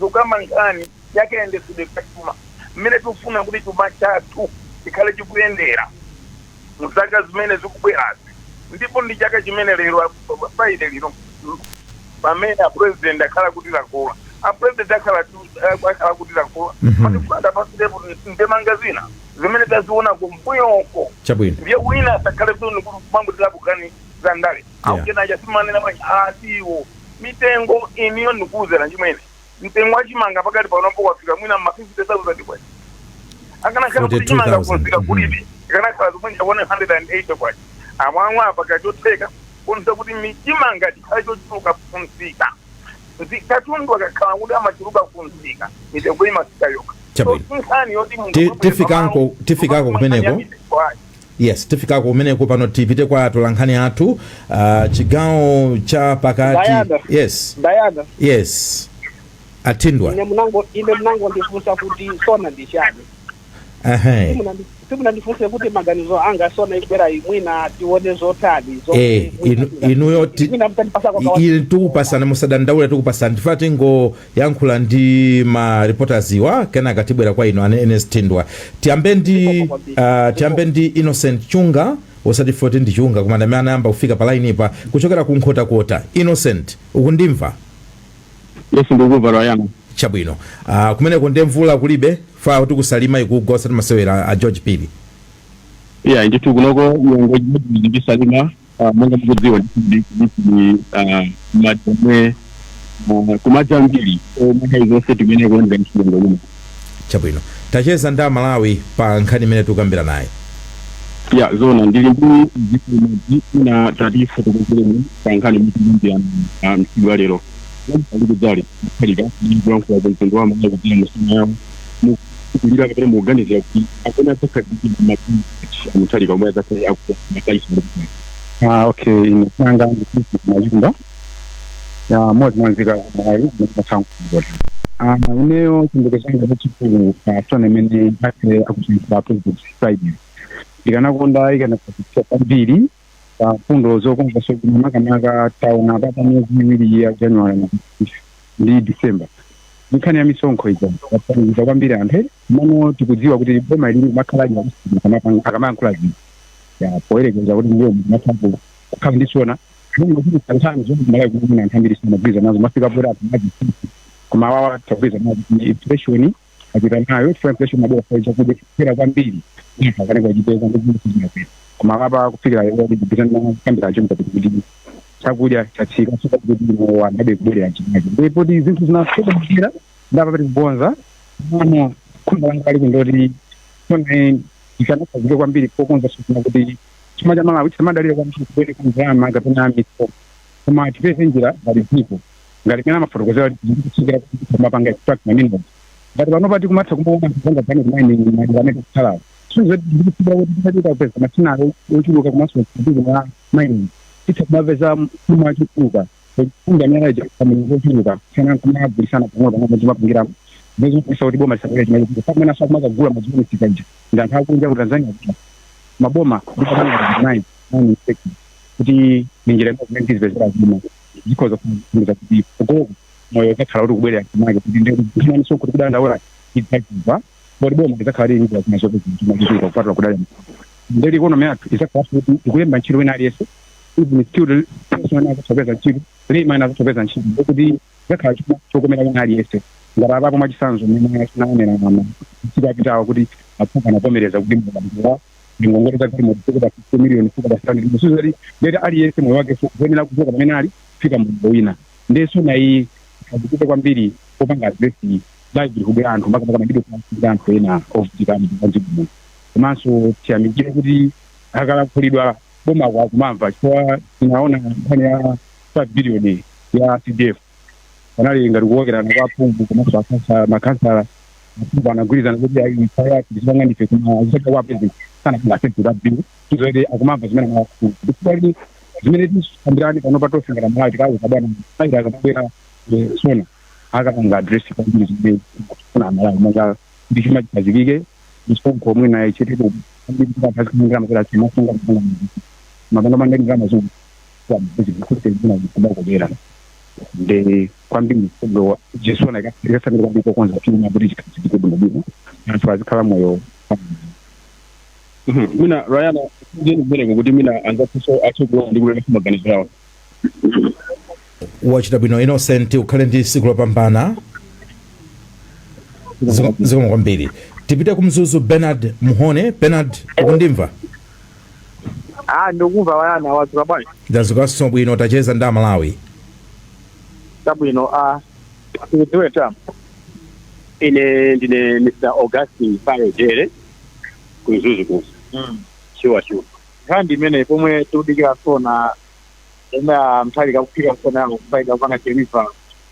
tukamba nkhani yakayendetsedwe kachuma, mmene tikufuna kuti chuma chathu chikhale chikuyendera mzaka zimene zikubwerazi. Ndipo ndi chaka chimene lero Friday lino, pamene a president akhala kuti lakula, a president akhala kuti lakula, patifuna pasirepo ndemanga zina zimene taziona kumbuyoko. Ndiye wina asakhale kumangotirapo kani za ndale. Aukenacha simanena bwanji asiwo mitengo iniyo. Ndikuwuzera chimwene, mtengo wa chimanga pakati panopo kwafika mwina ma 50,000 kwacha. Akanakhala kuti chimanga 42,000. Kuzika kulibe, ikanakhala zimwenja 180 kwacha. Amwamwe apa kachotheka konza kuti chimanga chikhale chochuluka kumsika. Katundu akakhala kuti amachuluka kumsika, mitengo imasika yokha. So, nkhani yoti munthu Tifikako kumeneko. Nkhani ya mitengo ayi. Yes, tifikako kumeneko. Pano tipite kwa atolankhani athu, chigawo cha pakati. Diana. Yes. Diana. Yes, Athindwa. Ine munango ndifunsa kuti SONA ndi chani. Simunandifunse kuti maganizo anga, SONA ikubwera imwina tione zotani Inuyo mwina mutandipasa kwa ili tikupasana, musadandaule, tikupasana. Tifuna tingoyankhula ndi ma reporters iwa, kenaka tibwera kwa inu ane Ernest Thindwa. Tiyambe ndi Zikomo kwambiri. Tiyambe ndi Innocent Chunga, osati foti ndi Chunga, koma ndamene anayamba kufika pa line pa kuchokera ku Nkhotakota. Innocent, ukundimva? Yes, ndikukumva, Rayana. Chabwino. Kumeneko ndi mvula kulibe? Fa kuti kusalima ikugwa, osati masewera a George Pili. Iya, ndithu kunoko nyengo ndisalima, monga mukudziwa ndi madzi omwe kumadzi ambiri omwe nthawi zonse timene kuoneka mchinyengo muno. Chabwino, tacheza ndi Amalawi pa nkhani imene tikukambira naye. Ya, zona ndili ndi zikumadzi ina tatifotokozereni pa nkhani imene msiku wa lero alikudzali khalika ndikuyankhula ku mtundu wa Malawi kudzera mu SONA yawo, mukulira kapena mukuganizira kuti amene adzakhazikitsa madzi amuthalika omwe adzakhale akumakalisa? Ah, okay, ine nanga ndikuti Mayumba ya mmodzi mwa nzika Malawi matsankuota. Ah, ineyo chiyembekezo changa chachikulu pa SONA imene akhale akusankhula President Friday, ndikanakonda ikanakhazikitsa kwambiri pa mfundo zokonza sokuma, makamaka taona papa miyezi 2 ya January ndi December, nkhani ya misonkho ija yapanikiza kwambiri anthu. Mano tikudziwa kuti boma ilili makhala akamayankhula zinthu ya poyerekeza kuti ndiyo mathapo kukhala ndi SONA nkhani zoti Malawi kuno anthu ambiri samagwiza nazo, mafika poti anthu madzi, koma awawa tagwiza nazo. Inflation achita nayo chifukwa inflation mabora fa chakudya chikukwera kwambiri, anthu akaneka kuchipeza ndi zinthu zinakwera, koma apa kufikira lero tikugwiza kambira cho mkati kuti chakudya chatsika, kuti adabe kubwerera chimake, ndipo kuti zinthu zinasokonekera ndapa pati kubonza. Mano khumbo langa kali kundoti SONA ikanakhazike kwambiri pokonza sokuma, kuti chuma cha Malawi chisamadalire kwambiri kubwereka ndalama kapena misonkho, koma tipeze njira ngati dziko, ngati mene amafotokozera kuti kutsokera kumapanga extract ma minerals, ngati panopa tikumatha kumaona kupanga granite mining madera amene tikukhalawo. So ndikutsokera kuti titachita kupeza machina ochuluka komanso kupeza mining, titha kumapeza chuma chochuluka, kunda amene aja ochuluka kusiyana kumagwirisana pang'ono pang'ono chimapangira zimene kuti boma lisabwere chuma chochuluka. Pamene aso akumakagula mazimisika ija ndi anthu akunja ku Tanzania, maboma ndi pamene kuti minjira imene zimene tizipezera zina zikhoza kufunza kuti kugoko moyo udzakhala kuti kubwerera chimake, kuti nkhani misonkho tikudandaula idzachiva poti boma lidzakhala lili njira zina zopeza chuma chochuluka kupatula kudalira. Ndeti economy yathu idzakhala kuti ikulemba ntchito wina aliyense, even skilled person amene azatha ntchito, layman azatha kupeza ntchito, ndekuti idzakhala chuma chokomera wina aliyense. Ngati apapo mwachisanzo mmene tinaonera masiku apitawo kuti aphungu anavomereza kuti mwa ngongole za galimoto kuchoka pa 50 million kufika pa 700, so ndeti aliyense moyo wake kuyenera kuchoka pamene ali kufika mlingo wina. Ndeso nayi azipite kwambiri popanga address livelihood ya anthu, makamaka machidwe ya anthu ena ovutika mdziko muno. Komanso tiyamikire kuti akalankhulidwa boma akumamva, chifukwa tinaona nkhani ya 5 billion ya CDF, panali ngati kuwokerana kwa aphungu komanso makhansala. Aphungu anagwirizana kuti ayi, tizipanga ndife, koma azisaka kwa president sanapanga accept that bill. Tizoti akumamva zimene amalankhula, ndikuti kuti zimene tisambirani pano patofingana Malawi, tikauza bwana ayi, akabwera SONA akapanga address kwambiri zimene tikufuna Amalawi, monga kuti chuma chikhazikike, misonkho mwina ichitepo kwambiri, kuti anthu azikamangira makwera chimasunga kupanga mapanga mandani mazungu kumakobera ndi kwambiri. SONA ikasamira kwambiri kokonza chuma kuti chikhazikike bwinobwino, anthu azikhala moyo. Mina Rayana, ndiyeni kumeneko kuti mina anzathuso atsogolo ndi kuleka maganizo yawo. Wachita bwino Innocent, ukhale ndi tsiku lopambana. Zikomo kwambiri. Tipite ku Mzuzu, Bernard Muhone. Bernard, ukundimva? Ah, ndikumva wayana, wadzuka bwanji? Ndadzukanso bwino, tacheza ndi Amalawi. Chabwino, ah, tikudziwe ta. Ine ndine Mr Augustin Faro Jere, ku Mzuzu kuno. Sure. Nkhani imene pomwe tikudikira SONA omwe amthalika kuphika SONA yawo kufaida kupanga deliver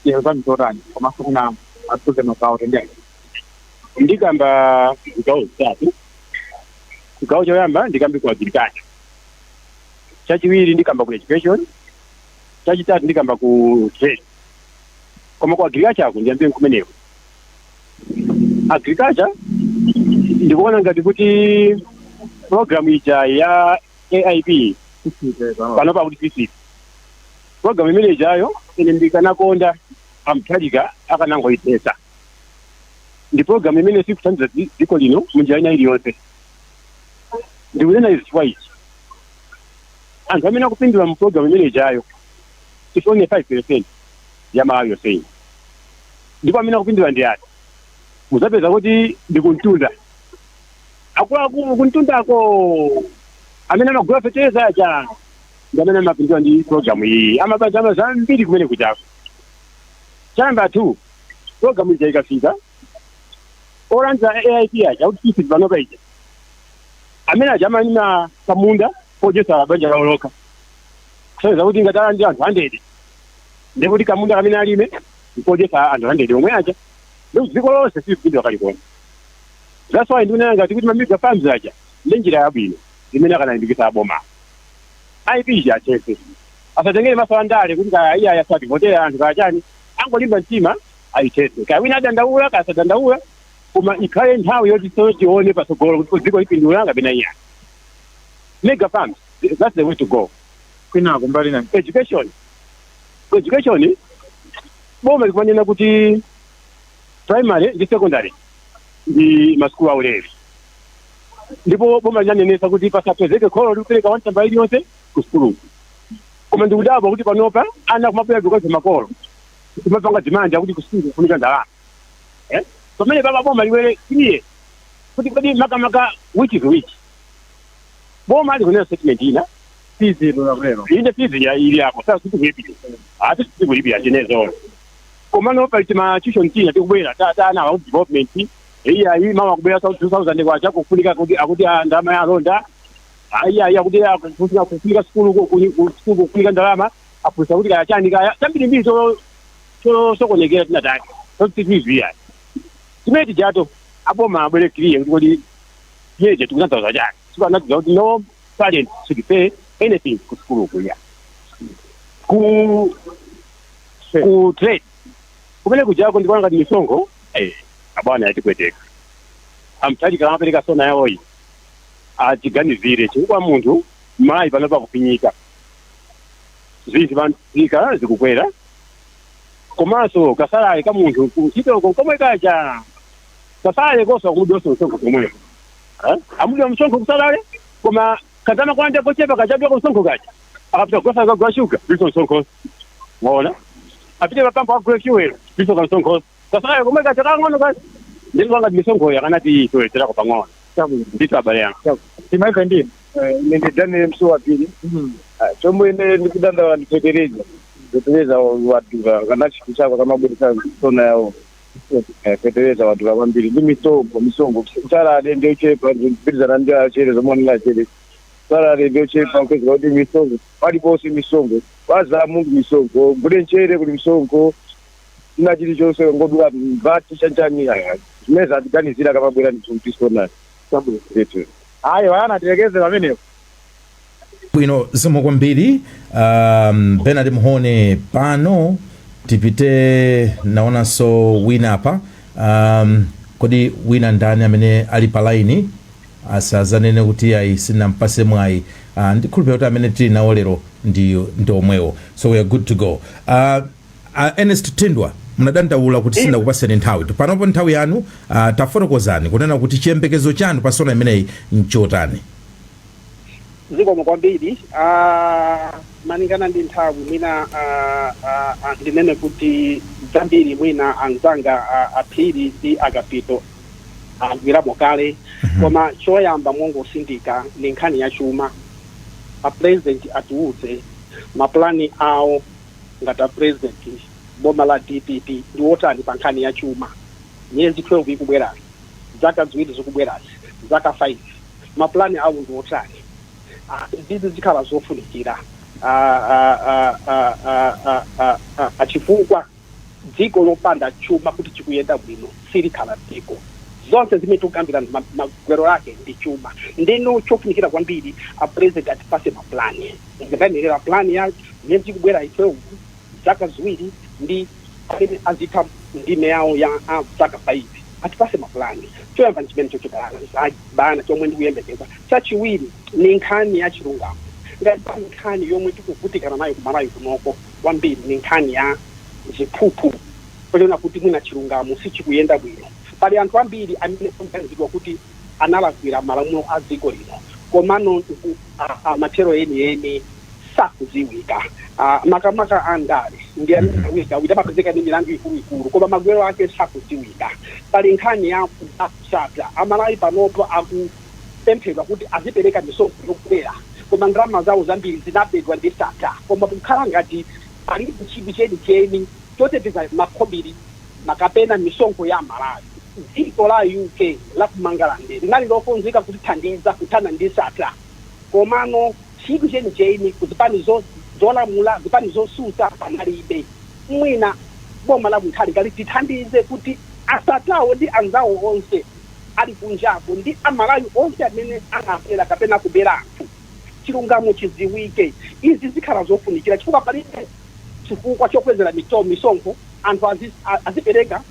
zanu zotani, komanso kuna atuze magawo tendiyake? Ndikamba zigawo zitatu. Chigawo choyamba ndikambe ku agriculture, chachiwiri ndikamba ku education, chachitatu ndikamba ku trade. Koma ku agriculture ako ndiyambe kumeneko. Agriculture, ndikuona ngati kuti program ija ya AIP, pano pakuti FISP, program imene ijayo ine ndikanakonda amthalika akanangoyithetsa. Ndi program imene sikuthandiza dziko lino munjira ina iliyonse. Ndikunena izi chifukwa ichi: anthu amene akupindula mu program imene ijayo it's only 5% ya Malawi yonseyi, ndipo amene akupindula ndi ati? Muzapeza kuti ndi kuntunda, akuluakulu kuntundako amene amagula fetereza aja ndi amene amapindula ndi program iyi, amabanja ama zambiri kumene kuchako. Cha number 2, program ija ikafika, olandira AIP aja, kuti FISP panopa ija, amene aja amalima pamunda podyetsa banja lawo lokha, kusonyeza kuti ngati alandira anthu 100, ndekuti kamunda kamene alime nkodyetsa anthu 100 omwe aja, ndikuti dziko lonse silikupindula kalikonse. That's why ndikunena ngati kuti ma mega farms aja ndi njira yabwino imene akanalimbikitsa aboma. AIP ija achese, asatengere maso andale kuti kaya iya yasati anthu kaya chani, angolimba mtima ayithetse. Kaya wina adandaula, kaya sadandaula, koma ikhale nthawi yoti so tione patsogolo kuti dziko lipindula kapena iya. Mega farms, that's the way to go. Kwinako mbali na Education. Education, boma likumanena kuti primary ndi secondary ndi masukulu aulere, ndipo boma linanenesa kuti pasapezeke kholo likupereka 1 tambala iliyonse ku sukuluku. Koma ndikudabwa kuti panopa ana kumabwera because makolo kumapanga demand akuti ku sukulu kufunika ndalama, eh? Pamene papa boma liwere clear kuti kodi makamaka which is which. Boma likunena statement ina. Fees lero. Inde, fees ya ili apo sasa sikulipira, ati sikulipira chinezo, koma no pali ma tuition tina tikubwera ta ana wa development iya iyi mama kubwera sa 2000 kwacha kufunika kuti akuti ndalama ya alonda iya iya kuti kufunika sukulu kufunika ndalama, aphunzitsa kuti kaya chani kaya tambiri mbiri to tosokonekera tinatake totitiziya timene tijato. Aboma abwere clear kuti kodi yeje tikutanthauza chani. Sikanatiza kuti no parent should pay anything ku sukulu kuya. Ku trade kumene kujako ndikuona ngati misonkho abwana yatikweteka. Amthalika amapereka SONA yawoyi achiganizire, chifukwa munthu mayi pano pakufinyika, zinthu panzika zikukwera, komanso ka salary ka munthu kuntchitoko komwe kacha ka salary koso akumudonso msonkho komweko. Eh? Amudya msonkho ku salary, koma kazama kwanja kochepa kachadwa msonkho kacha, akapita kugosa kagula shuga biso msonkho, waona, apite papampo agule fuel biso kamsonkho, ka salary komwe kacha kang'ono kacha. Ndikuanga misonkho yakanati toyeterako pang'ono. Ndito abale yanga. Timaika ndini. Ine ndi Daniel Msuwapiri. Chomwe ine ndikudandaula ndi fetereza. Fetereza wadula kana chinthu chako kamabweresa SONA yawo. Fetereza wadula kwambiri ndi misonkho. Misonkho, salary ndiyochepa, kupitizana ndi achere zomwe anena achere. Salary ndiyochepa, kwezera kuti misonkho paliponse, misonkho pazamu, misonkho gule mchere kuli misonkho, china chilichonse ngodula mvati chanchani. Aya, zimene zatiganizira kamabwera ndisonani. Chabwino, ayi wayana, tilekeze pamenepo. Bwino, zikomo kwambiri Bernard Mhone. Pano tipite, naonanso wina apa. Kodi wina ndani amene ali pa line? Asazanene kuti ayi, sinampase mwayi. Ndikhulupirira kuti amene tili nawo lero ndi omwewo, so we are good to go. Ernest Tindwa, munadandaula kuti sindakupaseni nthawi. Panopo nthawi yanu. Tafotokozani kunena kuti chiyembekezo chanu pa SONA imeneyi nchotani? Zikomo kwambiri. Malingana ndi nthawi, mwina ndinene kuti zambiri mwina anzanga aphiri ndi akapito agwiramo kale, koma choyamba mongosindika ni nkhani ya chuma. A President atiuze mapulani awo ngati a President boma la DPP ndi wotani pa nkhani ya chuma. Miyezi 12 ikubwerayi, zaka 2 zikubwerazi, zaka 5, mapulani awo ndi wotani? Izizi zikhala zofunikira chifukwa dziko lopanda chuma kuti chikuyenda bwino silikhala dziko. Zonse zimene tikukambirana, magwero ake ndi chuma. Ndino chofunikira kwambiri a President atipase maplani ngatanerera plani ya miyezi ikubwera 12, zaka 2, ndi amene azitha ndime yawo ya zaka 5, atipase maplani. Choyamba nchimene chochokera bana chomwe ndikuyembekeza. Chachiwiri ni nkhani ya chilungamo. Ngati pali nkhani yomwe tikuvutikana nayo kumalawi kunoko kwambiri ni nkhani ya ziphuphu, kuona kuti mwina chilungamo sichikuyenda bwino. Pali anthu ambiri amene akuganizidwa kuti analakwira malamulo a dziko lino, komano mathero enieni sakuziwika. Makamaka andale ndi amene awiri amapezeka ndi milandu ikuluikulu, koma magwero ake sakuziwika. Pali nkhani ya kusata Amalawi. Panopo akupemphedwa kuti azipereka misonkho yokwera, koma ndalama zawo zambiri zinabedwa ndi Sattar, koma kukhala ngati palibe chidwi chenicheni choteteza makhobiri makapena misonkho ya Malawi. Dziko la UK la ku Mangalande linali lokonzeka kutithandiza kuthana ndi Sattar, komano chidwi chenicheni kuzipani zolamula, zipani zosusa, panalibe. Mwina boma la Mutharika litithandize kuti aSattarwo ndi anzawo onse ali kunjako ndi Amalawi onse amene anabera kapena kubera anthu, chilungamo chidziwike. Izi zikhala zofunikira chifukwa palibe chifukwa chokwezera misonkho, anthu azipereka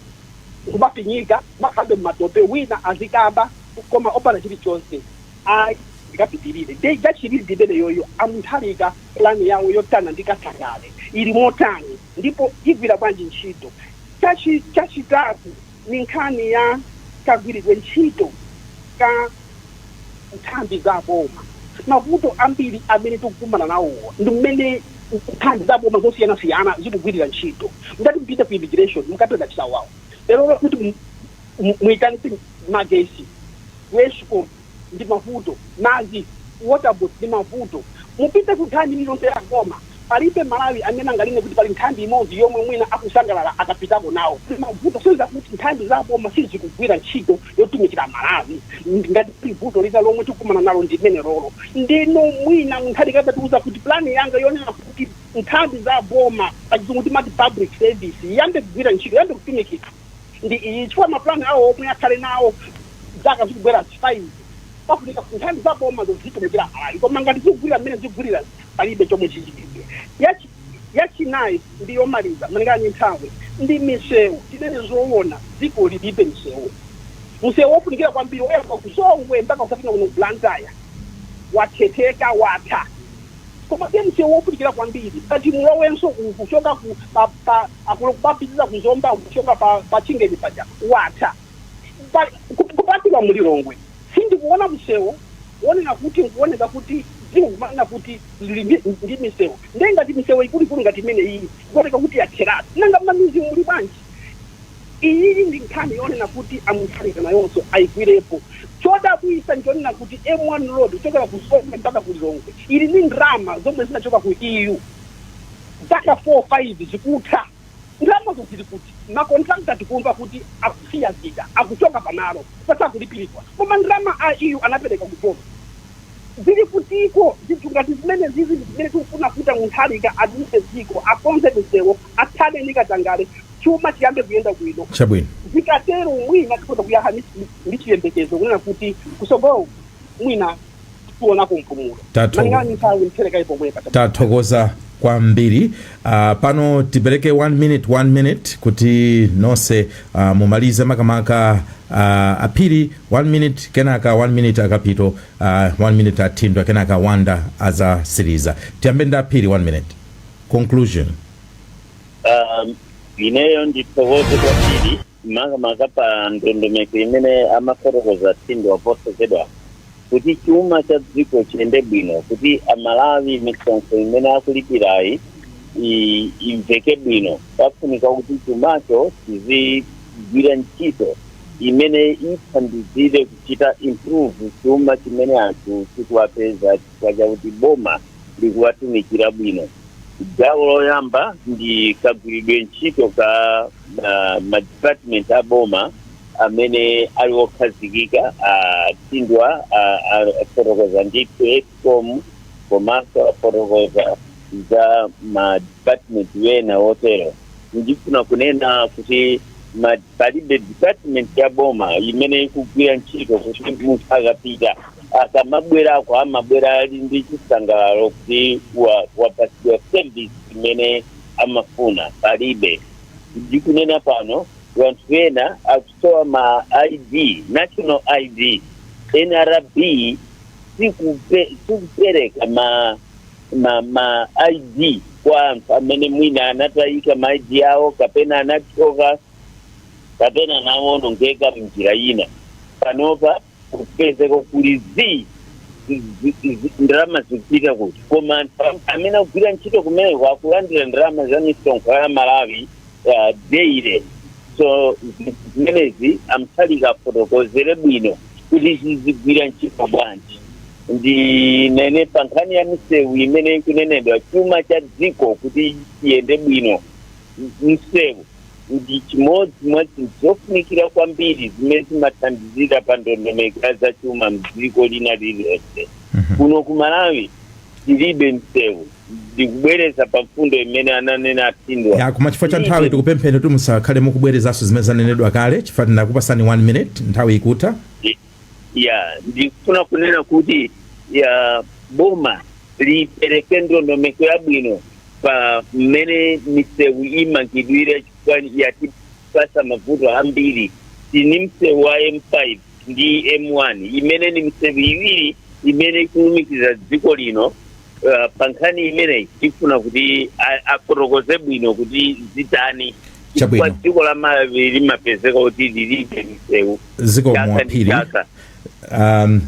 kumafinyika, kumakhabe mmatope, wina azikaba koma opanda chilichonse. Ayi, ndikapitirire ndi chachiwiri ndimene yoyo. AMutharika, plani yawo yotana ndi katangale ili motani ndipo igwira bwanji ntchito? Chachitatu ni nkhani ya kagwiridwe ntchito ka nthambi za boma. Mavuto ambiri amene tikukumana nawowo ndi mmene nthambi za boma zosiyanasiyana zikugwirira ntchito. Mungati mpite ku immigration, mukapeza chisawawa lero kuti muyitanitse magesi ku ESCOM ndi mavuto, madzi, Water Board ndi mavuto. Mupite ku nthambi iliyonse ya boma, palibe Malawi amene anganene kuti pali nthambi imodzi yomwe mwina akusangalala akapitako nawo. Ndi mavuto seza kuti nthambi za boma sizikugwira ntchito yotumikira Malawi. Ngati pali vuto lina lomwe tikukumana nalo ndi limene lolo. Ndino mwina Mutharika akatiuza kuti plani yanga yonena kuti nthambi za boma, pachizungu timati public service, iyambe kugwira ntchito, iyambe kutumikira ndi iyi, chifukwa mapulani awo omwe akhale nawo zaka zikubwera 5, pafunika nthambi za boma zozitumikira Malawi. Koma ngati zikugwira mmene zikugwirira, palibe chomwe chichitike. Yachinayi ndi yomaliza malingana ndi nthawi ndi misewu. Tinene zoona, dziko lilibe misewu. Msewu wofunikira kwambiri woyamba kusongwe mpaka kusafika kuno Blantyre wathetheka, watha. Koma ndiye msewu wofunikira kwambiri kati mulowenso uku kuchoka ku pa, pa, kupapitiza kuzomba kuchoka pa Chingeni paja watha. Kupatula mulilongwe sindikuona msewu wonena kuti nkuoneka kuti dziko kumanena kuti lili ndi misewu. Ndiye ngati misewu ikuluikulu ngati imene iyi ikuoneka kuti yatheratu, nanga mmamizi muli bwanji? Iyi ndi nkhani yonena kuti aMutharika nayonso ayigwirepo. Chodabwisa nchonena kuti M1 road kuchokera ku Songwe mpaka ku Lilongwe ili ndi ndalama zomwe zinachoka ku EU, zaka 4 5 zikutha. Ndalamazo zili kuti? Ma contractor tikumva kuti akusiya zida, akuchoka pamalo pasakulipiridwa, koma ndalama a EU anapereka kuboma zili kutiko? Zinthu ngati zimene zizi ndi zimene tikufuna kuti Mutharika aduse dziko, akonze misewu, athane ndi katangale, chuma chiyambe kuyenda bwino. Zikatero mwina tikhoza kuyankha ndi chiyembekezo kunena kuti kusogolo mwina tionako mpumulo. Malingana ndi nthawi, nthereka ipomwepa. Tathokoza kwambiri. Pano tipereke 1 minute, 1 minute kuti nonse mumalize, makamaka Aphiri 1 minute, kenaka 1 minute Akapito, 1 minute Athindwa, kenaka Wanda azasiriza. Tiyambe ndi Aphiri, 1 minute conclusion. Ineyo ndithokoze kwambiri, makamaka pa ndondomeko imene amafotokoza Thindwa posachedwa, kuti chuma cha dziko chiyende bwino, kuti Amalawi misonkho imene akulipirayi imveke bwino, pafunika kuti chumacho chizigwira ntchito imene ithandizire kuchita improve chuma chimene anthu tikuwapeza, chifukwa chakuti boma likuwatumikira bwino. Gawo loyamba ndi kagwiridwe ntchito ka ma department a boma amene ali okhazikika. Athindwa afotokoza ndithu ESCOM, komanso afotokoza za ma department wena otero. Ndifuna kunena kuti palibe department ya boma imene ikugwira ntchito kuti munthu akapita, akamabwerako, amabwera ali ndi chisangalalo kuti wapatsidwa service imene amafuna. Palibe. Ndikunena pano, anthu ena akusowa ma ID, national ID. NRB sikupereka ma ID kwa anthu amene mwina anatayika ma ID awo, kapena anachoka, kapena anawonongeka mnjira ina. Panopa kupezeka kuli ndalama zikupita kuti? Koma anthu amene akugwira ntchito kumeneko akulandira ndalama za misonkho ya Malawi daily. So zimenezi aMutharika afotokozere bwino kuti zizigwira ntchito bwanji. Ndinene pa nkhani ya misewu imene ikunenedwa, chuma cha dziko kuti chiyende bwino, msewu ndi chimodzi mwa zinthu zofunikira kwambiri zimene zimathandizira pa ndondomeko ya zachuma mdziko lina lililonse. Kuno ku Malawi tilibe msewu. Ndikubwereza pa mfundo imene ananena Athindwa. Ya, koma chifukwa cha nthawi tikupempheni kuti musakhale mukubwerezanso zimene zanenedwa kale, chifukwa tinakupasani 1 minute, nthawi ikutha. Ya, ndikufuna kunena kuti ya boma lipereke ndondomeko yabwino pa mmene misewu imangidwire, chifukwa yatipasa mavuto ambiri. Tini msewu wa M5 ndi M1, imene ni misewu iwiri imene ikulumikiza dziko lino. Pa nkhani imeneyi tifuna kuti afotokoze bwino kuti zitani, chifukwa dziko la Malawi limapezeka kuti lilibe misewu Zikomo. chaka ndi Aphiri. chaka.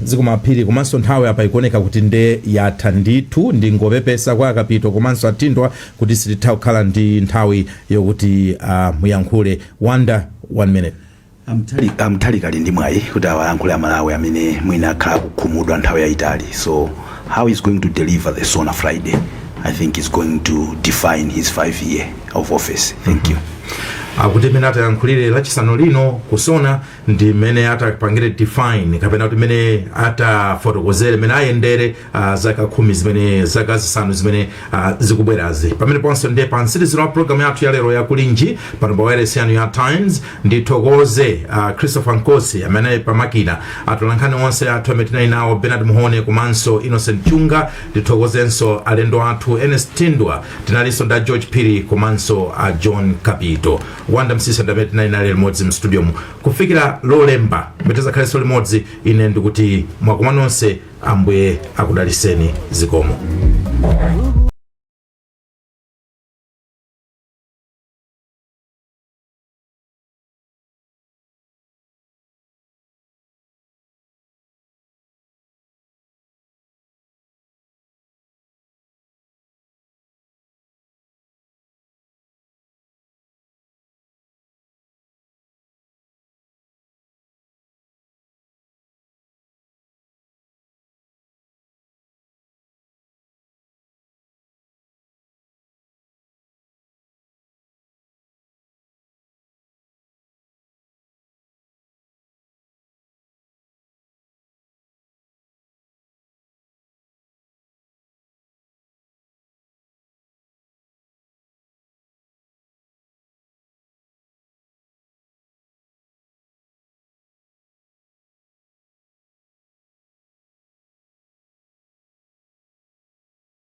Zikomo Aphiri, komanso nthawi apa ikuoneka kuti nde yatha ndithu. Ndingopepesa kwa Akapito komanso Athindwa kuti sititha kukhala ndi nthawi yokuti muyankhule. Wanda, 1 minute. Amthalika ali ndi mwayi kuti awayankhule Amalawi amene mwina akhala kukhumudwa nthawi yayitali. So how he's going to deliver the SONA Friday, I think is going to define his 5 year of office. Thank you. Akuti mmene atayankhulire Lachisanu lino ku SONA ndi mmene atapangire define, kapena kuti mmene atafotokozere mmene ayendere zaka 10 zimene, zaka 5 zimene zikubwerazi. Pamene ponso ndiye pa mtsiriziro wa programu yathu ya lero ya Kulinji pano pa wireless yanu ya Times. Ndithokoze Christopher Nkosi amene ali pamakina, atolankhani onse athu amene tinali nawo, Bernard Muhone komanso Innocent Chunga. Ndithokozenso alendo athu, Ernest Tindwa, tinalinso nda George Phiri komanso a John Kapito. Wanda Msisa ndamene tinali nale limodzi mstudiomu. Kufikira Lolemba mutizakhalenso limodzi, ine ndikuti mwakoma nonse, Ambuye akudaliseni. Zikomo.